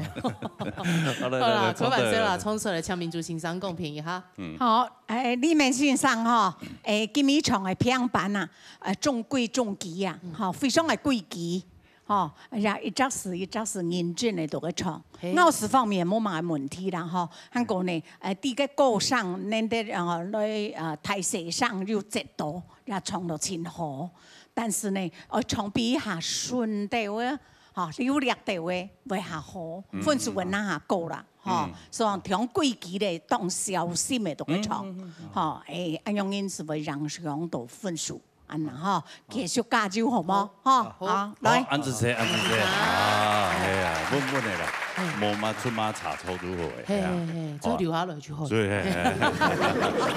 好，來，來，好啦，來，柯板生啦，衝出來。衝出來，請明珠先生講評一下。嗯。好，哎，李明先生吼，哎，今晡日唱个平板啊，哎，中規中矩啊，嗯。吼，非常个規矩。 吼，哎呀，一隻字一隻字認真个在該唱。嘿。咬字方面無麼个問題啦，吼。還過呢，呃，在該歌聲，恁个，呃，來，呃，大細聲有節奏，也唱到真好。但是呢，愛唱比較順兜个，吼，流利兜个，會較好，嗯，分數會拿較高啦，吼。嗯。所以講，聽規矩个，當小心个在該唱，嗯，嗯，嗯，嗯。吼，哎，恁樣因此會影響到分數。 恁樣吼，繼續加油好無？吼，好。好，來。好，恁仔細，恁仔細。啊，哎呀，穩穩个啦，嘿。無嘛出嘛差錯都好个，嘿，哎呀。嘿，嘿，好啊。就留下來就好。所以，嘿，嘿，嘿。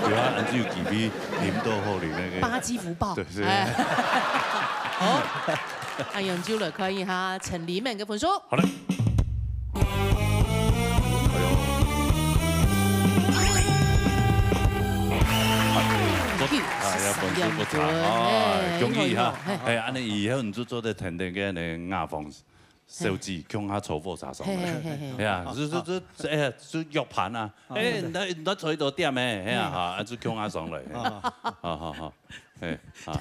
留下恁仔有機會，啉到好啉个。八級福報。對，是。哎。好，恁樣就來看一下陳立明个分數。好嘞。 哎呦。哎，要分數不差啊，哎，恭喜哈。嘿。哎，恁仔以後你就做得天天跟恁仔雅芳小姐共下坐火車上來。嘿，嘿，嘿，嘿。哎呀，就，就，就，哎呀，就約伴啊。哦。哎，你來，你來坐一點欸，哎呀，嗯。哈，啊，就共下上來。嘿。哦。好，好，好。 哎，啊。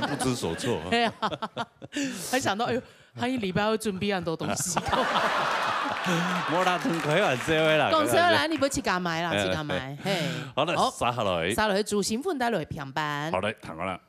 不知所措。哎呀，還想到，哎呦，他一禮拜要準備很多東西。無啦，同開玩笑个啦，講笑啦，開玩笑。你不要自家買啦，哎，自家買，嘿。好了，好，接下來。接下來，朱新芬帶來平板。好，來，聽我啦。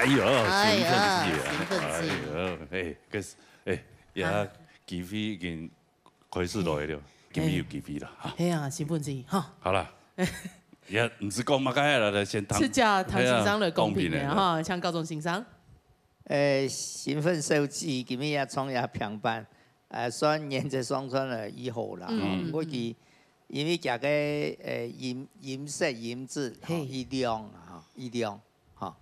哎呀，哎呀，兴奋死啊！兴奋死！哎呀，哎，可是，哎，呀，啊。机会已经开始来了，今日有机会了，哈。哎呀，兴奋死，哈。好了，也毋是讲嘛，该来来先谈，自家谈先生的公平的，哎呀，公平的，哈，像高中先生。呃，兴奋手机，今日也创也平板，呃，算原则上算了以后啦，嗯，哈，嗯，我去，因为这个，呃，音，音色、音质，哈，嘿。一亮啊，哈，一亮，哈。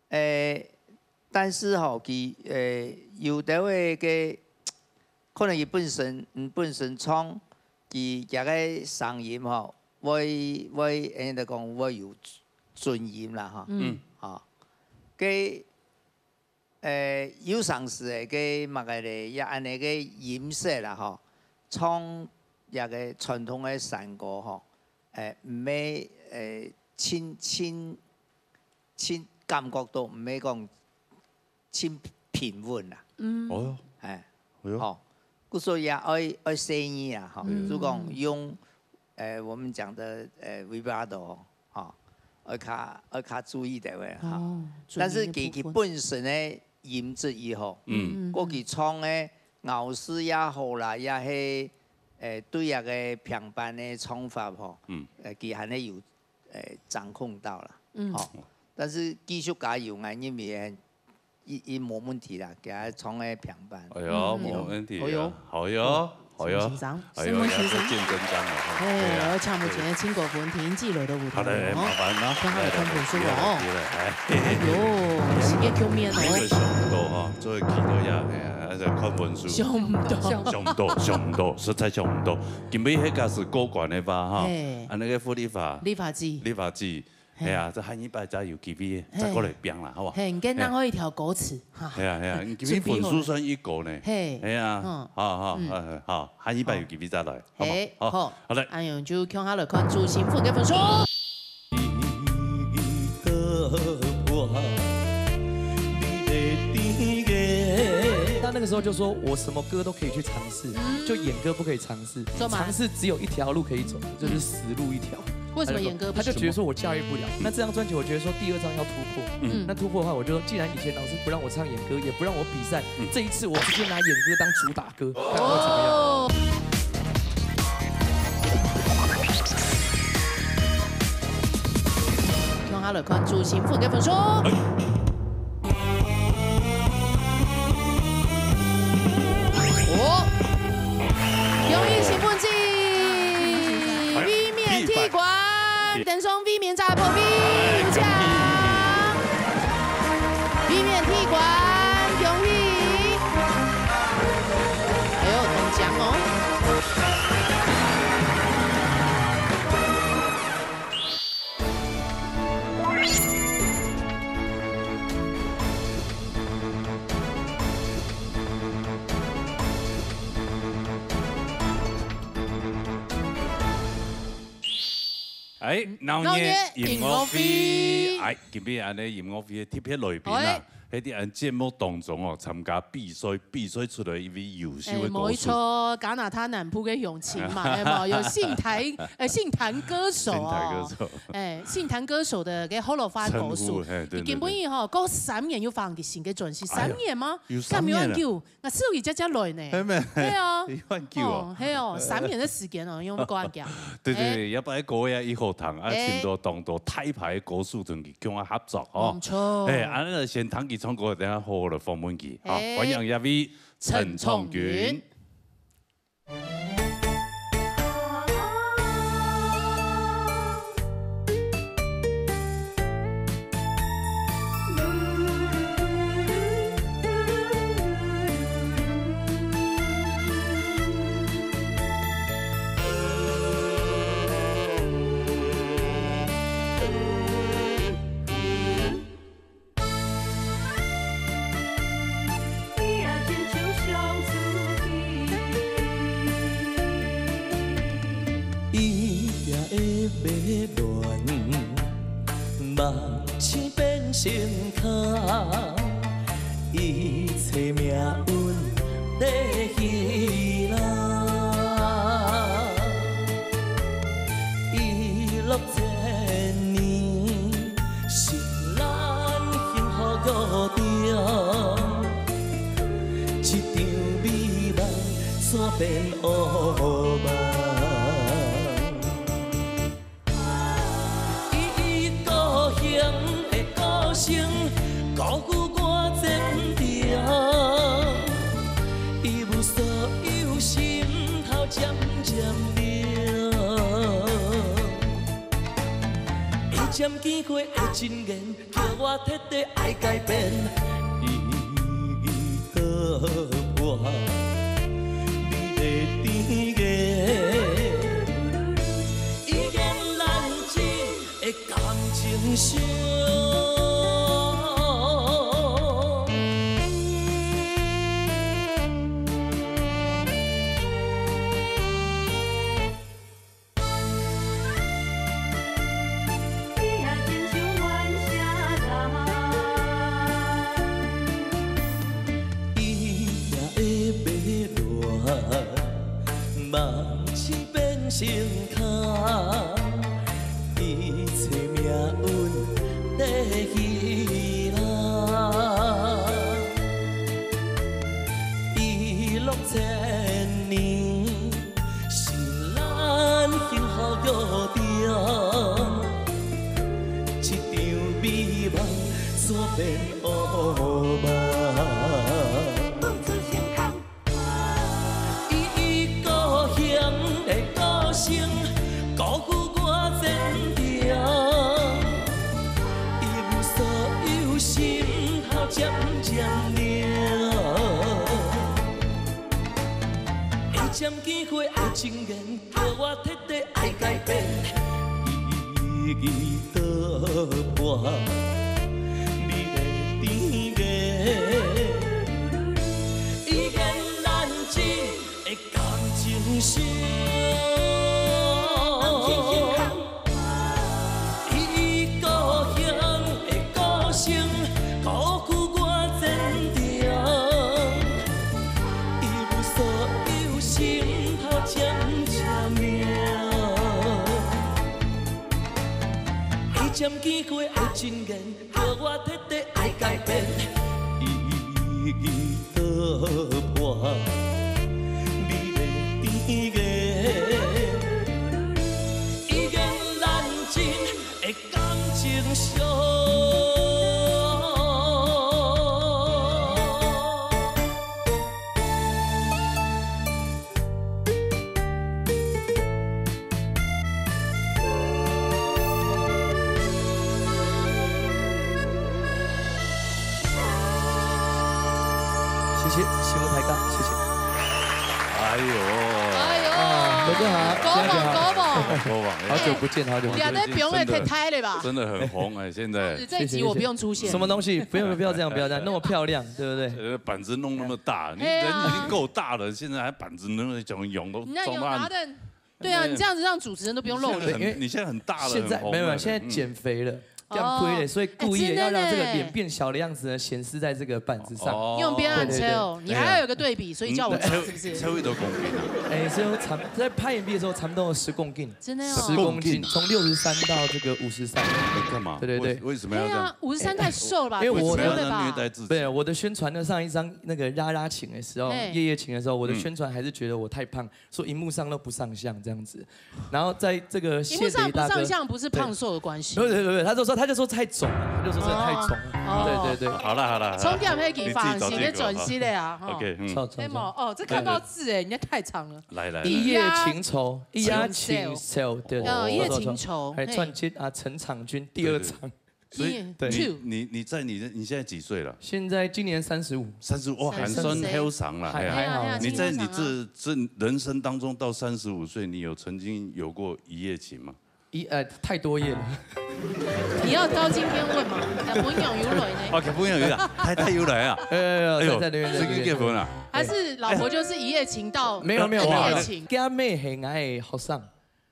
诶，但是吼，佢，诶，有兜个个，可能佢本身，嗯，本身唱，佢這个聲音吼，會，會，應該講會有尊嚴啦，哈。嗯。吼，个，诶，有常時个个麼个咧，也恁呢个音色啦，吼，唱這个傳統个山歌吼，誒，毋係，誒，親，親 親感覺到毋係講親平穩啦。嗯。哦喲，哎，哎喲。吼，故所也愛，愛細膩啊，吼，嗯。就講用，呃，我們講的，呃，vibrato，吼，愛較，愛較注意个話，哈。哦，但是佢，佢本身个音質以後，嗯。嗯，嗯，嗯。過去唱个咬字也好啦，也係，呃，對那個平板个唱法吼，嗯。呃，佢還係有 誒，掌控到啦。嗯。吼，但是繼續加油，𠊎認為，一，一無問題啦，佢唱个平板。哎喲，嗯。無問題啊。哎喲。好喲，好喲。沈先生，哎喲，沈先生。也是見真章了哈。哎，對啊，我請目前的青果粉田记楼的舞台哦。好的，麻煩啊。看他的看分数哦。來，來，來，來，哎。哎喲，時間局面哦。這個想不到哈，這個期待呀，哎呀，而且看分數。想不到。想不到，想不到，實在想不到。今晡日該個係過關个吧，哈。嘿。啊，那個傅立法。立法記。立法記。 嘿。係啊，這下一擺再有機會，嘿。再過來拚啦，好無？嘿，你跟人好一條歌詞，哈。係啊，係啊，你今日分數算一高呢。嘿。係啊，嗯。好，好，嗯。好，好，好，下一擺有機會再來，好無？嘿，好，好。好嘞。哎喲，就共下來看朱新富个分數。他那個時候就說我什麼歌都可以去嘗試，嗯。就演歌不可以嘗試，做麼？嘗試只有一條路可以走，就是死路一條。 為什麼演歌不行？他就覺得說我駕馭不了。那這張專輯，我覺得說第二張要突破。嗯。那突破的話，我就說，既然以前老師不讓我唱演歌，也不讓我比賽，嗯。這一次我直接拿演歌當主打歌，看會怎麼樣？哦。共下來看朱新富个分數。哎。 哦，恭喜新富記，衛冕鐵冠，登上衛冕炸破冰，有獎。衛冕鐵冠，恭喜！哎喲，中獎哦！ 哎，鬧熱音樂會。鬧熱音樂會。哎，今晡日恁呢音樂會个特別來賓啊，哎。 係在𠊎節目當中哦，參加比賽，比賽出來一位優秀个歌手。哎，無錯，加拿大南部个鄉親嘛，有無？有姓譚，呃，姓譚歌手哦。姓譚歌手。哎，姓譚歌手个个Hall of Fame歌手。稱呼，嘿，對，對，對。佢今晡日吼，過三年又發行佢新个專輯，哎呀，三年嗎？有三年了。敢有恁久？𠊎試著佢才才來呢。係咩？係啊。有恁久哦。哦，係哦，三年个時間哦，用過恁久。對，對，對，哎。要不然歌也以後聽，啊，哎。尋到當多大牌个歌手同佢共下合作哦。無錯。哎，恁呢先聽佢唱歌，等下好好來訪問佢。好，哎。歡迎這位陳創雲。 伊行的馬亂，目睭變成空，一切命運在希望。一落千年，是咱幸福烏夢。伊以故鄉的歌聲，鼓舞我前程。伊舞所有心頭漸漸冷。伊漸見花的真言， 叫我徹底愛改變。伊已突破美麗甜言，已經冷靜的感情傷。 伊行的馬路，夢想變成空，一切命運在伊人。一落千年， 是咱幸福約定，一場美夢煞變烏夢。伊以故鄉的歌聲，鼓舞我前程。伊舞所有心頭漸漸冷。伊漸見花的情緣， 叫我徹底愛改變。伊已突破美麗甜言，已經冷靜的感情傷。 伊故鄉的歌聲，鼓舞我前程。伊舞所有心頭漸漸冷。伊漸見花的情緣，叫我徹底愛改變。伊已突破美麗甜言，已經冷靜的感情傷。 謝謝，辛苦大家，謝謝。哎呦，哎呦，啊，大家好，大家好。高榜，高榜。高榜，哎。好久不見，好久不見。你還在表演太太了吧？真的很紅哎，現在。这一集我不用出现。什麼東西？不要，不要這樣，不要這樣，那麼漂亮，對不對？呃，板子弄那麼大，你人已經夠大了，哎呀。現在還板子弄那種蛹都你那有拿的，對啊，你這樣子讓主持人都不用露臉。現在很，你現在很大了，现在，很红了。没有，没有，现在减肥了，哦。这样推了，所以故意的要让这个脸变小的样子呢，哎，真的呢。显示在这个板子上。哦。用别人车哦，对，对，对。你还要有个对比，所以叫我吃，是不是？嗯，车，车位都公平啊。哎，所以我差，在拍影片的时候差不多十公斤。真的哦。十公斤，十公斤啊。从六十三到这个五十三。哎，干嘛？对，对，对。为，为什么要这样？对啊，五十三太瘦了吧？因为我，太瘦了吧？为什么要虐待自己？对，我的宣传呢，上一张那个拉拉琴的时候，哎。夜夜琴的时候，我的宣传还是觉得我太胖， 说荧幕上都不上相这样子。然后在这个谢雷大哥，荧幕上不上相不是胖瘦的关系。对，不是，不是，不是，他就说，他就说太肿了，他就说是太肿了。哦。对，对，对。好了，好了，好了。重点那个发型也转系列啊，哈。你自己找借口，好。OK，嗯。错，错，错。哎妈，哦，这看到字哎，人家太长了。来，来，来。一夜情仇，一夜情仇，对，哦，一夜情仇，错，错，错。哎，嘿。传奇啊，陈场君第二场。对，对。所以你，对。你，你在你的，你现在几岁了？现在今年三十五。三十五，哇，还算，三十五岁。后生了，还，哎呀。还好。哎呀，你在你这，这人生当中到三十五岁，你有曾经有过一夜情吗？一，呃，太多夜了。你要到今天问吗？小朋友有来呢。哦，小朋友有来，太太有来啊。哎，哎，哎，哎呦，太太有来，最近结婚了。还是老婆就是一夜情到，没有，没有，没有，一夜情。家妹很爱好上。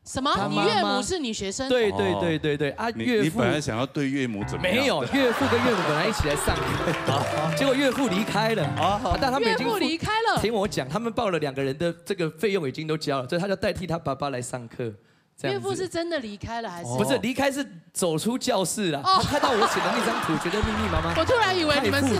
什么？他妈妈。你岳母是你学生？对，对，对，对，对，啊，你，岳父，你本来想要对岳母怎么样？没有，岳父跟岳母本来一起来上课，结果岳父离开了。啊。啊，但他们已经付，岳父离开了。听我讲，他们报了两个人的这个费用已经都交了，所以他就代替他爸爸来上课。这样子。岳父是真的离开了还是？不是，离开是走出教室了。哦。他看到我写的那张图，觉得密密麻麻。我突然以为你们是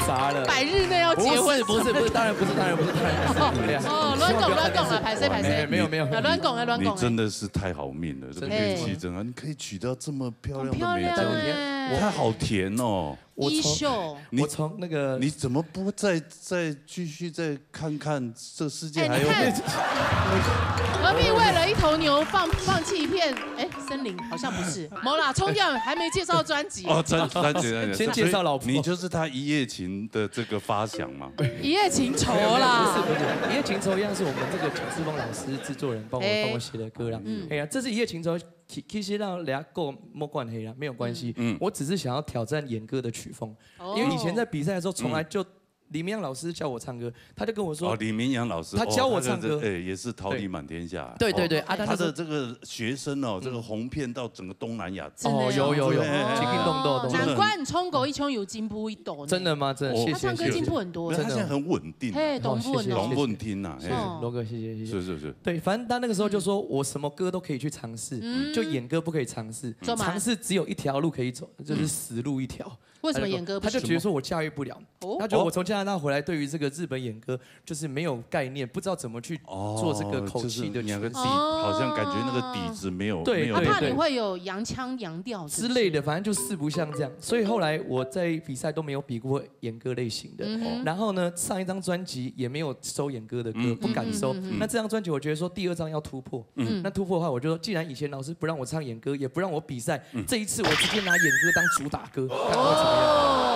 百日内要结婚。不是，不是，不是，当然不是，当然不是，当然不是。对啊。哦，乱讲，乱讲了，歹势，歹势。没有，没有，没有。啊，乱讲啊，乱讲啊。你真的是太好命了，这个运气真好，你可以娶到这么漂亮的美娇娘，太好甜哦。 我从，我从那个，你怎么不再，再继续再看看这世界还有，哎，你看，何必为了一头牛放，放弃一片，哎，森林？好像不是。没啦，冲掉还没介绍专辑。哦，专，专辑，专辑。先介绍老婆。所以你就是他一夜情的这个发想嘛？一夜情仇啦。不是，不是，一夜情仇一样是我们这个蒋世峰老师制作人帮我，哎。帮我写的歌啦。嗯。哎呀，这是一夜情仇，其，其实让人家过没关系啦，没有关系。嗯。我只是想要挑战演歌的曲风。 因为以前在比赛的时候，从来就，李明洋老师教我唱歌，他就跟我说，哦，李明洋老师，他教我唱歌。哦，他的，哎，也是桃李满天下。对，对，对，哦，啊，他那时候，他的这个学生哦，这个红遍到整个东南亚。真的哦。哦，有，有，有，哎，哎，哎，惊动到，难怪你唱歌一唱有进步一多呢。真的吗？真的，哦，谢谢，他唱歌进步很多。谢谢。没有，他现在很稳定啊。嘿，哦，谢谢，谢谢。很稳定啊，嘿。谢谢，罗哥，谢谢，谢谢。是，是，是。对，反正他那个时候就说我什么歌都可以去尝试，嗯。就演歌不可以尝试，怎么？尝试只有一条路可以走，就是死路一条。 为什么演歌不行？他就觉得说我驾驭不了。哦。他觉得我从加拿大回来，对于这个日本演歌就是没有概念，不知道怎么去做这个口气的哦，就是你那个底，曲。好像感觉那个底子没有，对，没有。他怕你会有洋腔洋调，是不是？之类的，反正就四不像这样。所以后来我在比赛都没有比过演歌类型的。嗯哼。然后呢，上一张专辑也没有收演歌的歌，嗯。不敢收。嗯，嗯，嗯，嗯。那这张专辑我觉得说第二张要突破， 嗯。那突破的话，我就说，既然以前老师不让我唱演歌，也不让我比赛，嗯。这一次我直接拿演歌当主打歌，看会怎么样？哦。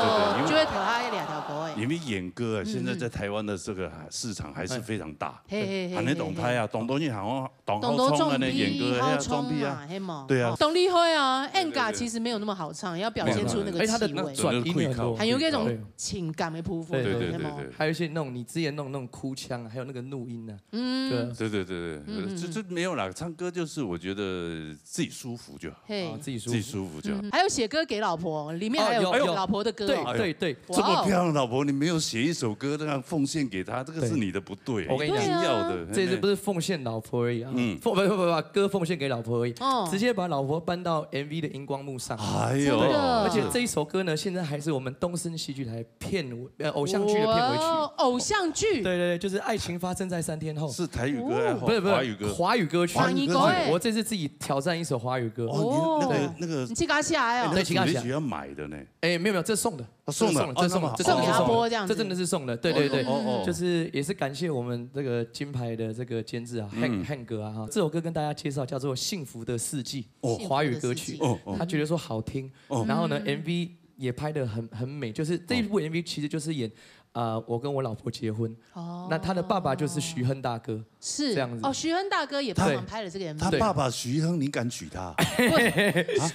对，对，因为，就会投他一两条歌哎。因为演歌啊，嗯，现在在台湾的这个市场还是非常大。嘿，嘿，嘿，还没懂拍啊，嘿，嘿。懂东西好像，懂好冲啊，当多唱片，那演歌，好冲啊，嘿啊，唱片啊。嘿嘛。对啊。当厉害啊，演歌其实没有那么好唱，要表现出那个气味。没有，没有，没有。而且他的转音有很多。还有那种情感的部分，对，对，对，对，对。还有一些那种你之前那种，那种哭腔，还有那个怒音啊， 嗯。对啊。对，对，对，对，嗯，嗯，这，这没有啦，唱歌就是我觉得自己舒服就好，嘿。啊，自己舒服。自己舒服就好。嗯，还有写歌给老婆，里面还有，哦，有，有。老婆的歌哦。对，对，对。哇哦。这么漂亮的老婆，你没有写一首歌这样奉献给她，这个是你的不对，对。我跟你讲，一定要的，这，这不是奉献老婆而已啊，嗯。奉，不，不，不，不，歌奉献给老婆而已，哦。直接把老婆搬到M V的荧光幕上。哎呦。真的。而且这一首歌呢，现在还是我们东森戏剧台片尾，呃，偶像剧的片尾曲。哇，偶像剧。对，对，对，就是《爱情发生在三天后》。是台语歌还是，哦。不是，不是，华语歌？华语歌曲。华语歌哎。我这次自己挑战一首华语歌。哦，你那个，哦。那个，你自家写的哦？哎，那个主题曲要买的呢。对，自家写。哎，没有，没有，这是送的。哦，送的。这是送的，哦，这是送的，那么好。这真的是送的。送给阿波这样子。这真的是送的，对，对，对。哦，哦，哦。就是也是感谢我们这个金牌的这个监制啊，嗯。汉，汉哥啊，哈。这首歌跟大家介绍，叫做《幸福的四季》，哦。华语歌曲。幸福的四季。哦，哦。他觉得说好听， 哦。然后呢，嗯。M V也拍得很，很美，就是这一部M V其实就是演，呃，我跟我老婆结婚。哦。那他的爸爸就是徐亨大哥，是。这样子。哦，徐亨大哥也帮忙拍了这个M V。对。他爸爸徐亨，你敢娶她？不，啊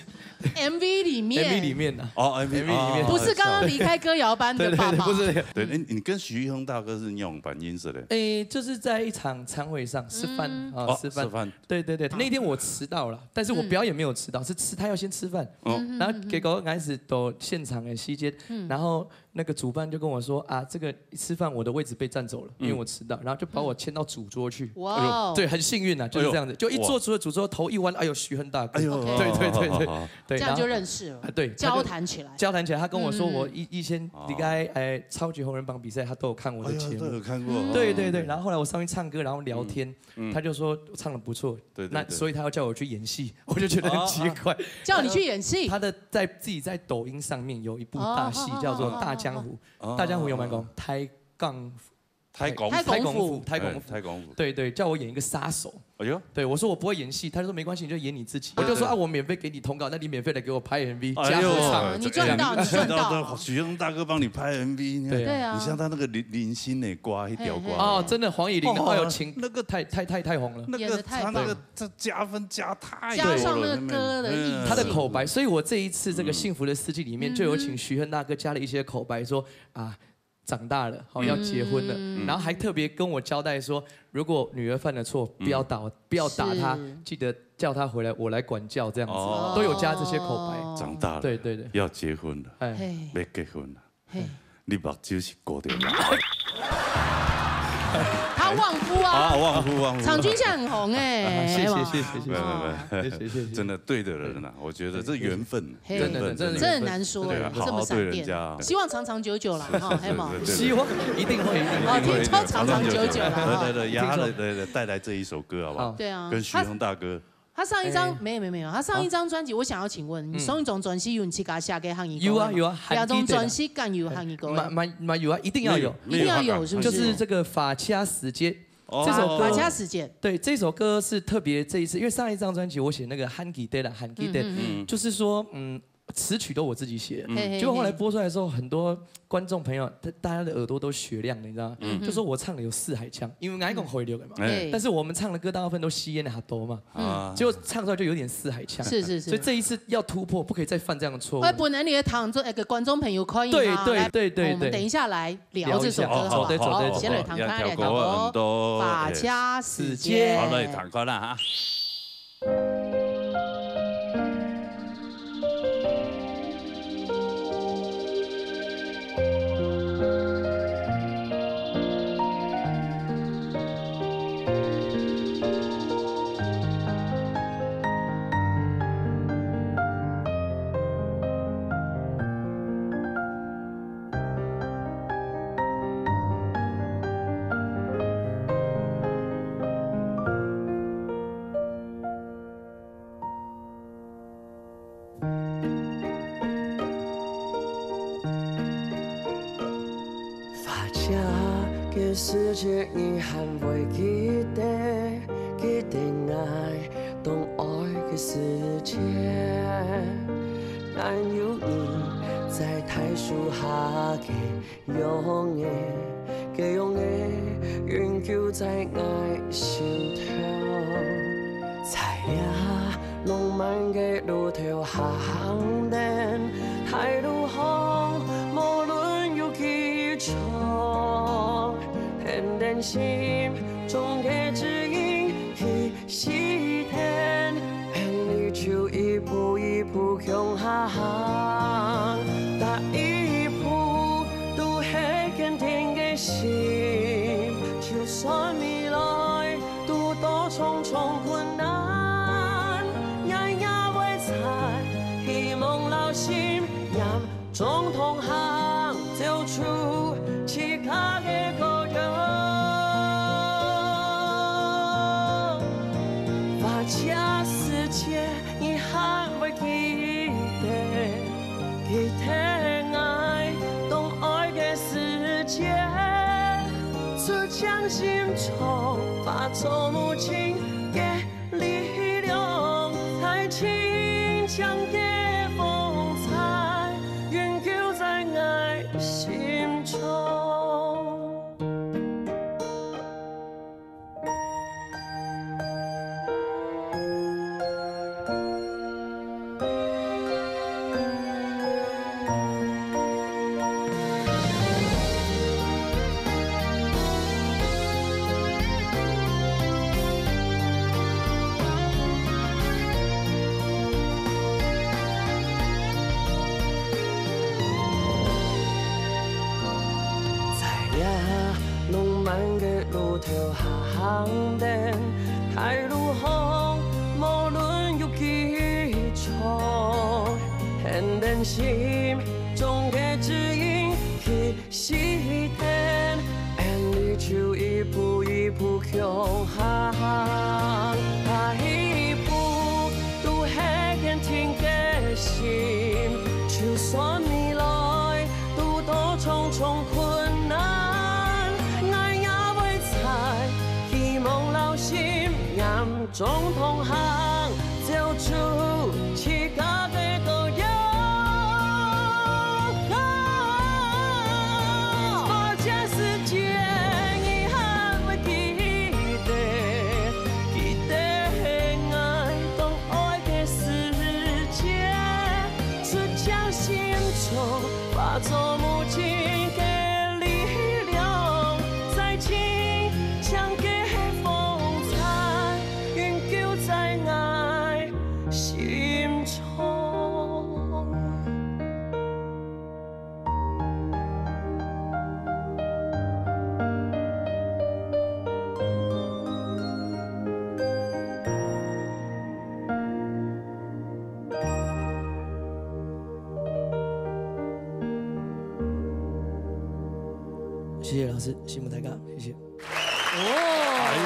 ？M V里面。M V里面啊。哦，M V，M V里面。哦，不是刚刚离开歌谣班的爸爸。对，对，对，不是。对，你，你跟徐亨大哥是仰般认识的？诶，就是在一场餐会上吃饭，嗯。啊，哦，吃饭。吃饭。对，对，对，那天我迟到了，但是我表演没有迟到，嗯。是吃，他要先吃饭。 嗯。然后结果开始到现场的时间，嗯。然后那个主办就跟我说：“啊，这个吃饭我的位置被占走了，嗯。因为我迟到。”然后就把我牵到主桌去。哇哦。对，很幸运啊，就是这样子。哎呦，就一坐出了主桌，头一弯，哎呦，徐亨大哥。哎呦。OK。对，对，对，对。好，好，好。对，这样就认识了。然后，啊，对，他就交谈起来。交谈起来，他跟我说，嗯。我以，以前你该，哎，超级红人榜比赛，他都有看我的节目。哎呦，都有看过。嗯。对，对，对。然后后来我上去唱歌，然后聊天，嗯。嗯。他就说唱得不错，对，对，对。那所以他要叫我去演戏。 我就觉得很奇怪。哦，哦。叫你去演戏？他的，在，自己在抖音上面有一部大戏，哦，哦，哦，叫做《大江湖》。哦，哦，哦。大江湖有没有讲？哦。抬杠，抬杠，抬功夫。抬功夫，抬功夫。哎，抬功夫。对，对，叫我演一个杀手。哎呦。对，我说我不会演戏，他就说：“没关系，你就演你自己。”我就说：“啊，我免费给你通告，那你免费来给我拍M V，哎呦，加合唱。”哦，你赚到，这个，你赚到。徐亨大哥帮你拍M V，你看，对啊。对啊。你像他那个零，零星的歌，一条歌。嘿，嘿。哦，真的，黄乙玲的《哦，爱情》，那个太，太，太，太红了。那个，演得太棒。他那个，这加分加太多了，加上那个歌的意境。嗯。他的口白，所以我这一次这个《幸福的四季》里面，嗯。就有请徐亨大哥加了一些口白，说，啊，长大了，好，要结婚了，嗯。然后还特别跟我交代说，如果女儿犯了错，不要打，嗯。不要打她，是。记得叫她回来，我来管教，这样子，哦。都有加这些口白。哦。长大了，对，对，对。要结婚了，哎。嘿。要结婚了。 嘿。你目睭是糊掉啦。他旺夫啊，啊，旺夫，旺夫。场君现在很红哎，啊，谢谢，有没有？谢谢，谢谢。没有，没有，没有。谢谢，谢谢。真的对的人啊，我觉得这缘分，嘿，缘分，真的，真的，真的。这很难说，对啊，这么闪电。好好对人家啊。希望长长久久啦，哈，是，是，黑毛。是，对，对。希望一定会，一定会。哦，听说长长久久啦，哈。对，对，对，让他来，来，来，带来这一首歌好不好？好。对啊，跟许嵩大哥。他，他上一张，哎。没有，没有，没有，他上一张专辑，啊。我想要请问，你，嗯。上一张专辑有你自家写个客语歌吗？有啊，有啊，第二张专辑敢有客语歌吗？嘛，嘛，嘛有啊，一定要有。没有，一定要有，没有，是不是？就是这个《法车時節》。 哦。这首歌，《法车時節》。对，这首歌是特别这一次，因为上一张专辑我写那个《還記得》啦，《還記得》，嗯，嗯，嗯。就是说，嗯，词曲都我自己写的。嗯。嘿，嘿，结果后来播出来的时候，嘿。很多观众朋友，他，大家的耳朵都雪亮了，你知道吗？嗯。就说我唱的有四海腔，因为我讲客语的嘛。哎。但是我们唱的歌大部分都四縣个客家话嘛。啊。结果唱出来就有点四海腔。是，是，是。所以这一次要突破，不可以再犯这样的错误。哎，本来你的糖做，哎，给观众朋友可以吗？对，对，来，对，对，我们等一下来 聊这首歌，对。好不好？聊一下。好，好，好，好，先来谈看，来聊歌，嗯，都，《法车時節》。好，来谈看啦哈。 發車个時節，你還會記得，記得𠊎當愛个時節。還有你在大樹下个 樣仔，該樣仔永久在𠊎心頭。在這浪漫个路頭行等，大路項無論有幾長，跈等心中个指引去 實現，𠊎俚就一步一步共下行，逐一步都係堅定个心。就算未來堵到重重困難，𠊎也會在希望摎信念 中同行，走出自家个故鄉。發車時節，你還會記得，記得𠊎當愛个時節，就將心中化作母親个 力量，在清涼个風采，永久在𠊎心中。 在這浪漫个路頭行等，大路項無論有幾長，跈等心中个指引去實現，𠊎俚就一步一步共下行，逐一步都係堅定个心，就算未來 堵到重重困難，𠊎也會在希望摎信念中同行，走出自家个故鄉。發車時節，你還會記得，記得𠊎當愛个時節， 就將心中化作母親个力量，在清涼个風采，永久在𠊎心中。謝謝老師，辛苦大家，謝謝。哦，哎呦，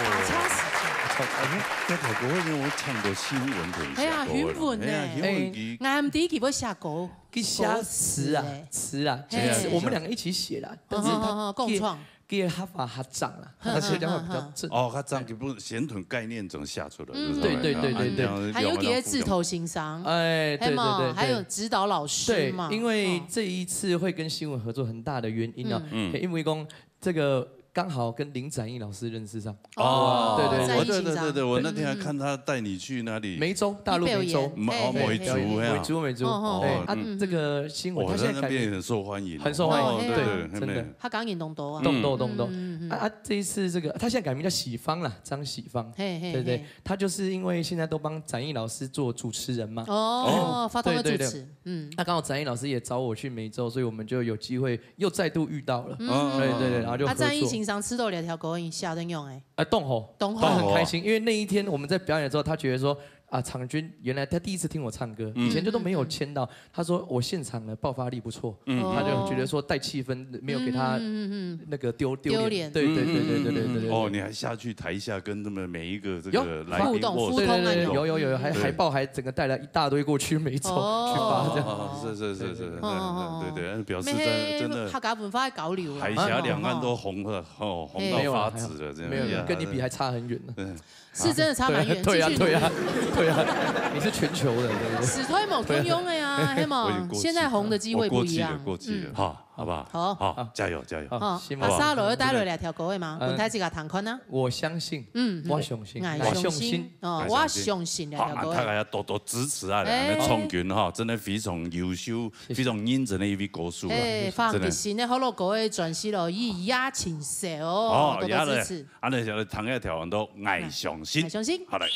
打叉時間。哎，這條歌好像有唱過新聞，等一下，哎呀，新聞呢？哎呀，新聞佢，哎，𠊎毋知佢會寫歌，佢寫詞啊，歌詞欸。詞啊，嘿。其實我們兩個一起寫啦，但是他哦，哦，哦，共創。佢的客話較重啦，他寫的話比較重。哦，較重，佢本身段概念總寫出來，嗯。就是對，對，對，對，對。啊，這樣還有佢个指導先生，哎，對，對，對，對。還有指導老師嘛，對，因為這一次會跟新聞合作很大的原因啊，嗯。因為講 這個剛好跟林展翼老師認識上。哦，對，對，對。展翼先生。哦，對，對，對，對，我那天還看他帶你去哪裡？梅州，大陸梅州。去表演。哦，嘿，嘿，梅竹，嘿。梅竹，梅竹。哦，哦，哎，啊，嗯，這個新聞，哦，他現在改名，他那邊也很受歡迎哦。很受歡迎，哦，對，對，對，真的。很美。客家人當多啊。當多，當多。嗯，嗯，嗯。啊，啊，這一次這個，他現在改名叫喜芳啦，張喜芳。嘿，嘿，對，對。嘿。他就是因為現在都幫展翼老師做主持人嘛。哦，哦。發動了主持，對，對，對。嗯。那剛好展翼老師也找我去梅州，所以我們就有機會 又再度遇到了。嗯。對，對，對，然後就合作。啊，展翼先生試著這條歌，你寫得仰般？哎，當好，當好。他很開心，因為那一天我們在表演的時候，他覺得說，啊，昶君，原來他第一次聽我唱歌，嗯。以前就都沒有簽到。他說我現場的爆發力不錯，嗯。他就覺得說帶氣氛，沒有給他嗯，嗯，嗯，嗯。那個丟，丟臉。丟臉。對，對，對，對，對，對，對，對。哦，你還下去台下跟他們每一個這個來賓握手。有，互動，互動啊，對，對，對，有。有，有，有，還，對。海報還整個帶來一大堆過去梅州，哦。去發這樣。哦，是，是，是，是，是，哦，哦，哦。對，對，對，表示真的，你們真的客家文化的交流啊。海峽兩岸都紅了，哦，紅到發紫了，這樣。沒有啦，沒有啦，跟你比還差很遠呢。嗯。是真的差蠻遠，對啊，繼續努力。對啊，對啊，對啊，你是全球的，對不對？時代無共樣的啊，對啊。係無？我已經過氣了。現在紅的機會不一樣。我過氣了，過氣了。嗯。好，好不好？好。好，加油，加油。好，好，希望。啊，沙羅又帶來兩條歌的嗎？嗯。分大家聽看啊。我相信，嗯，我相信，嗯，我相信。哦，我相信。我相信兩條歌的。好，啊，大家要多多支持啊，哎。兩個昶君哈，真的非常優秀， 非常認真的一位歌手啊，哎，真的。放心，該好老歌个專輯咯，佢也盡少哦，哦，多多支持。也來，啊，來，來，聽一條叫做《𠊎相信》。嗯，《𠊎相信》。好，來。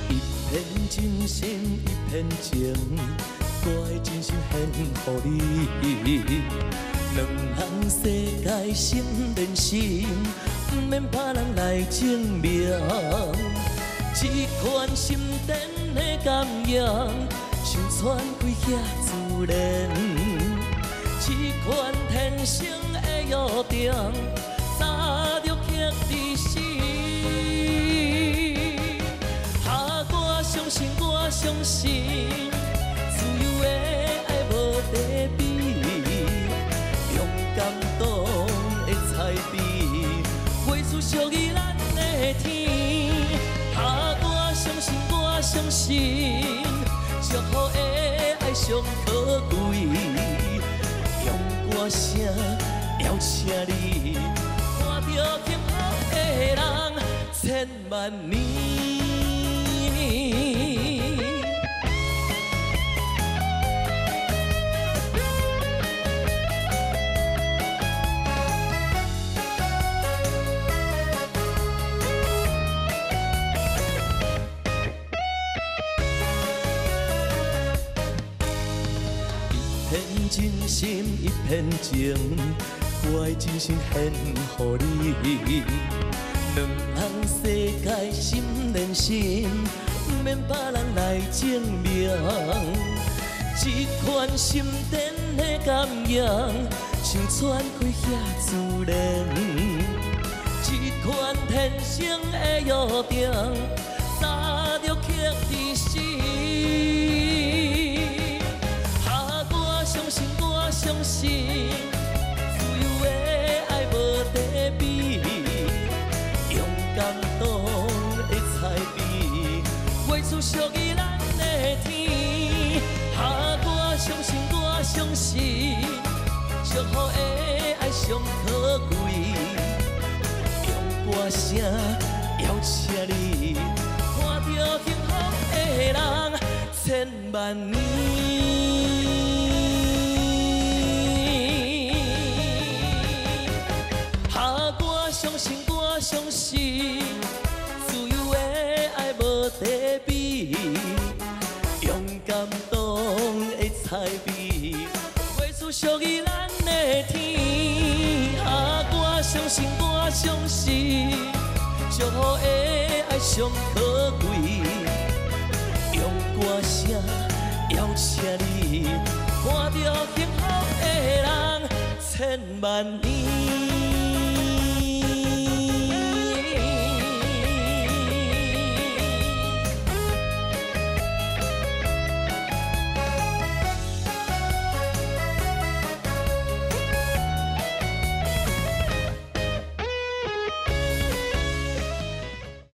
一片真心一片情，我的真心獻予你。兩項世界心連心，毋免別人來證明。這款心電的感應，像傳開遐自然。這款天生的約定， 早就刻佇心。啊，我相信，我相信，自由的愛無地比，勇敢黨的彩筆，畫出屬於咱的天。啊，我相信，我相信，祝福的愛上可貴。 用歌聲邀請你，看著幸福的人千萬年。 一片真心一片情，我的真心獻予你。兩項世界心連心，毋免別人來證明。這款心電的感應，像傳開遐自然。這款天生的約定， 早就刻佇心。啊，我相信，我相信，自由的愛無地比，勇敢黨的彩筆，畫出屬於咱的天。啊，我相信，我相信，祝福的愛上可貴。 用歌聲邀請你，看著幸福的人千萬年。啊，我相信，我相信，自海味，回思属于咱的天。啊，我相信，我相信，祝福的爱上可贵。用歌声邀请你，伴着幸福的人千万年。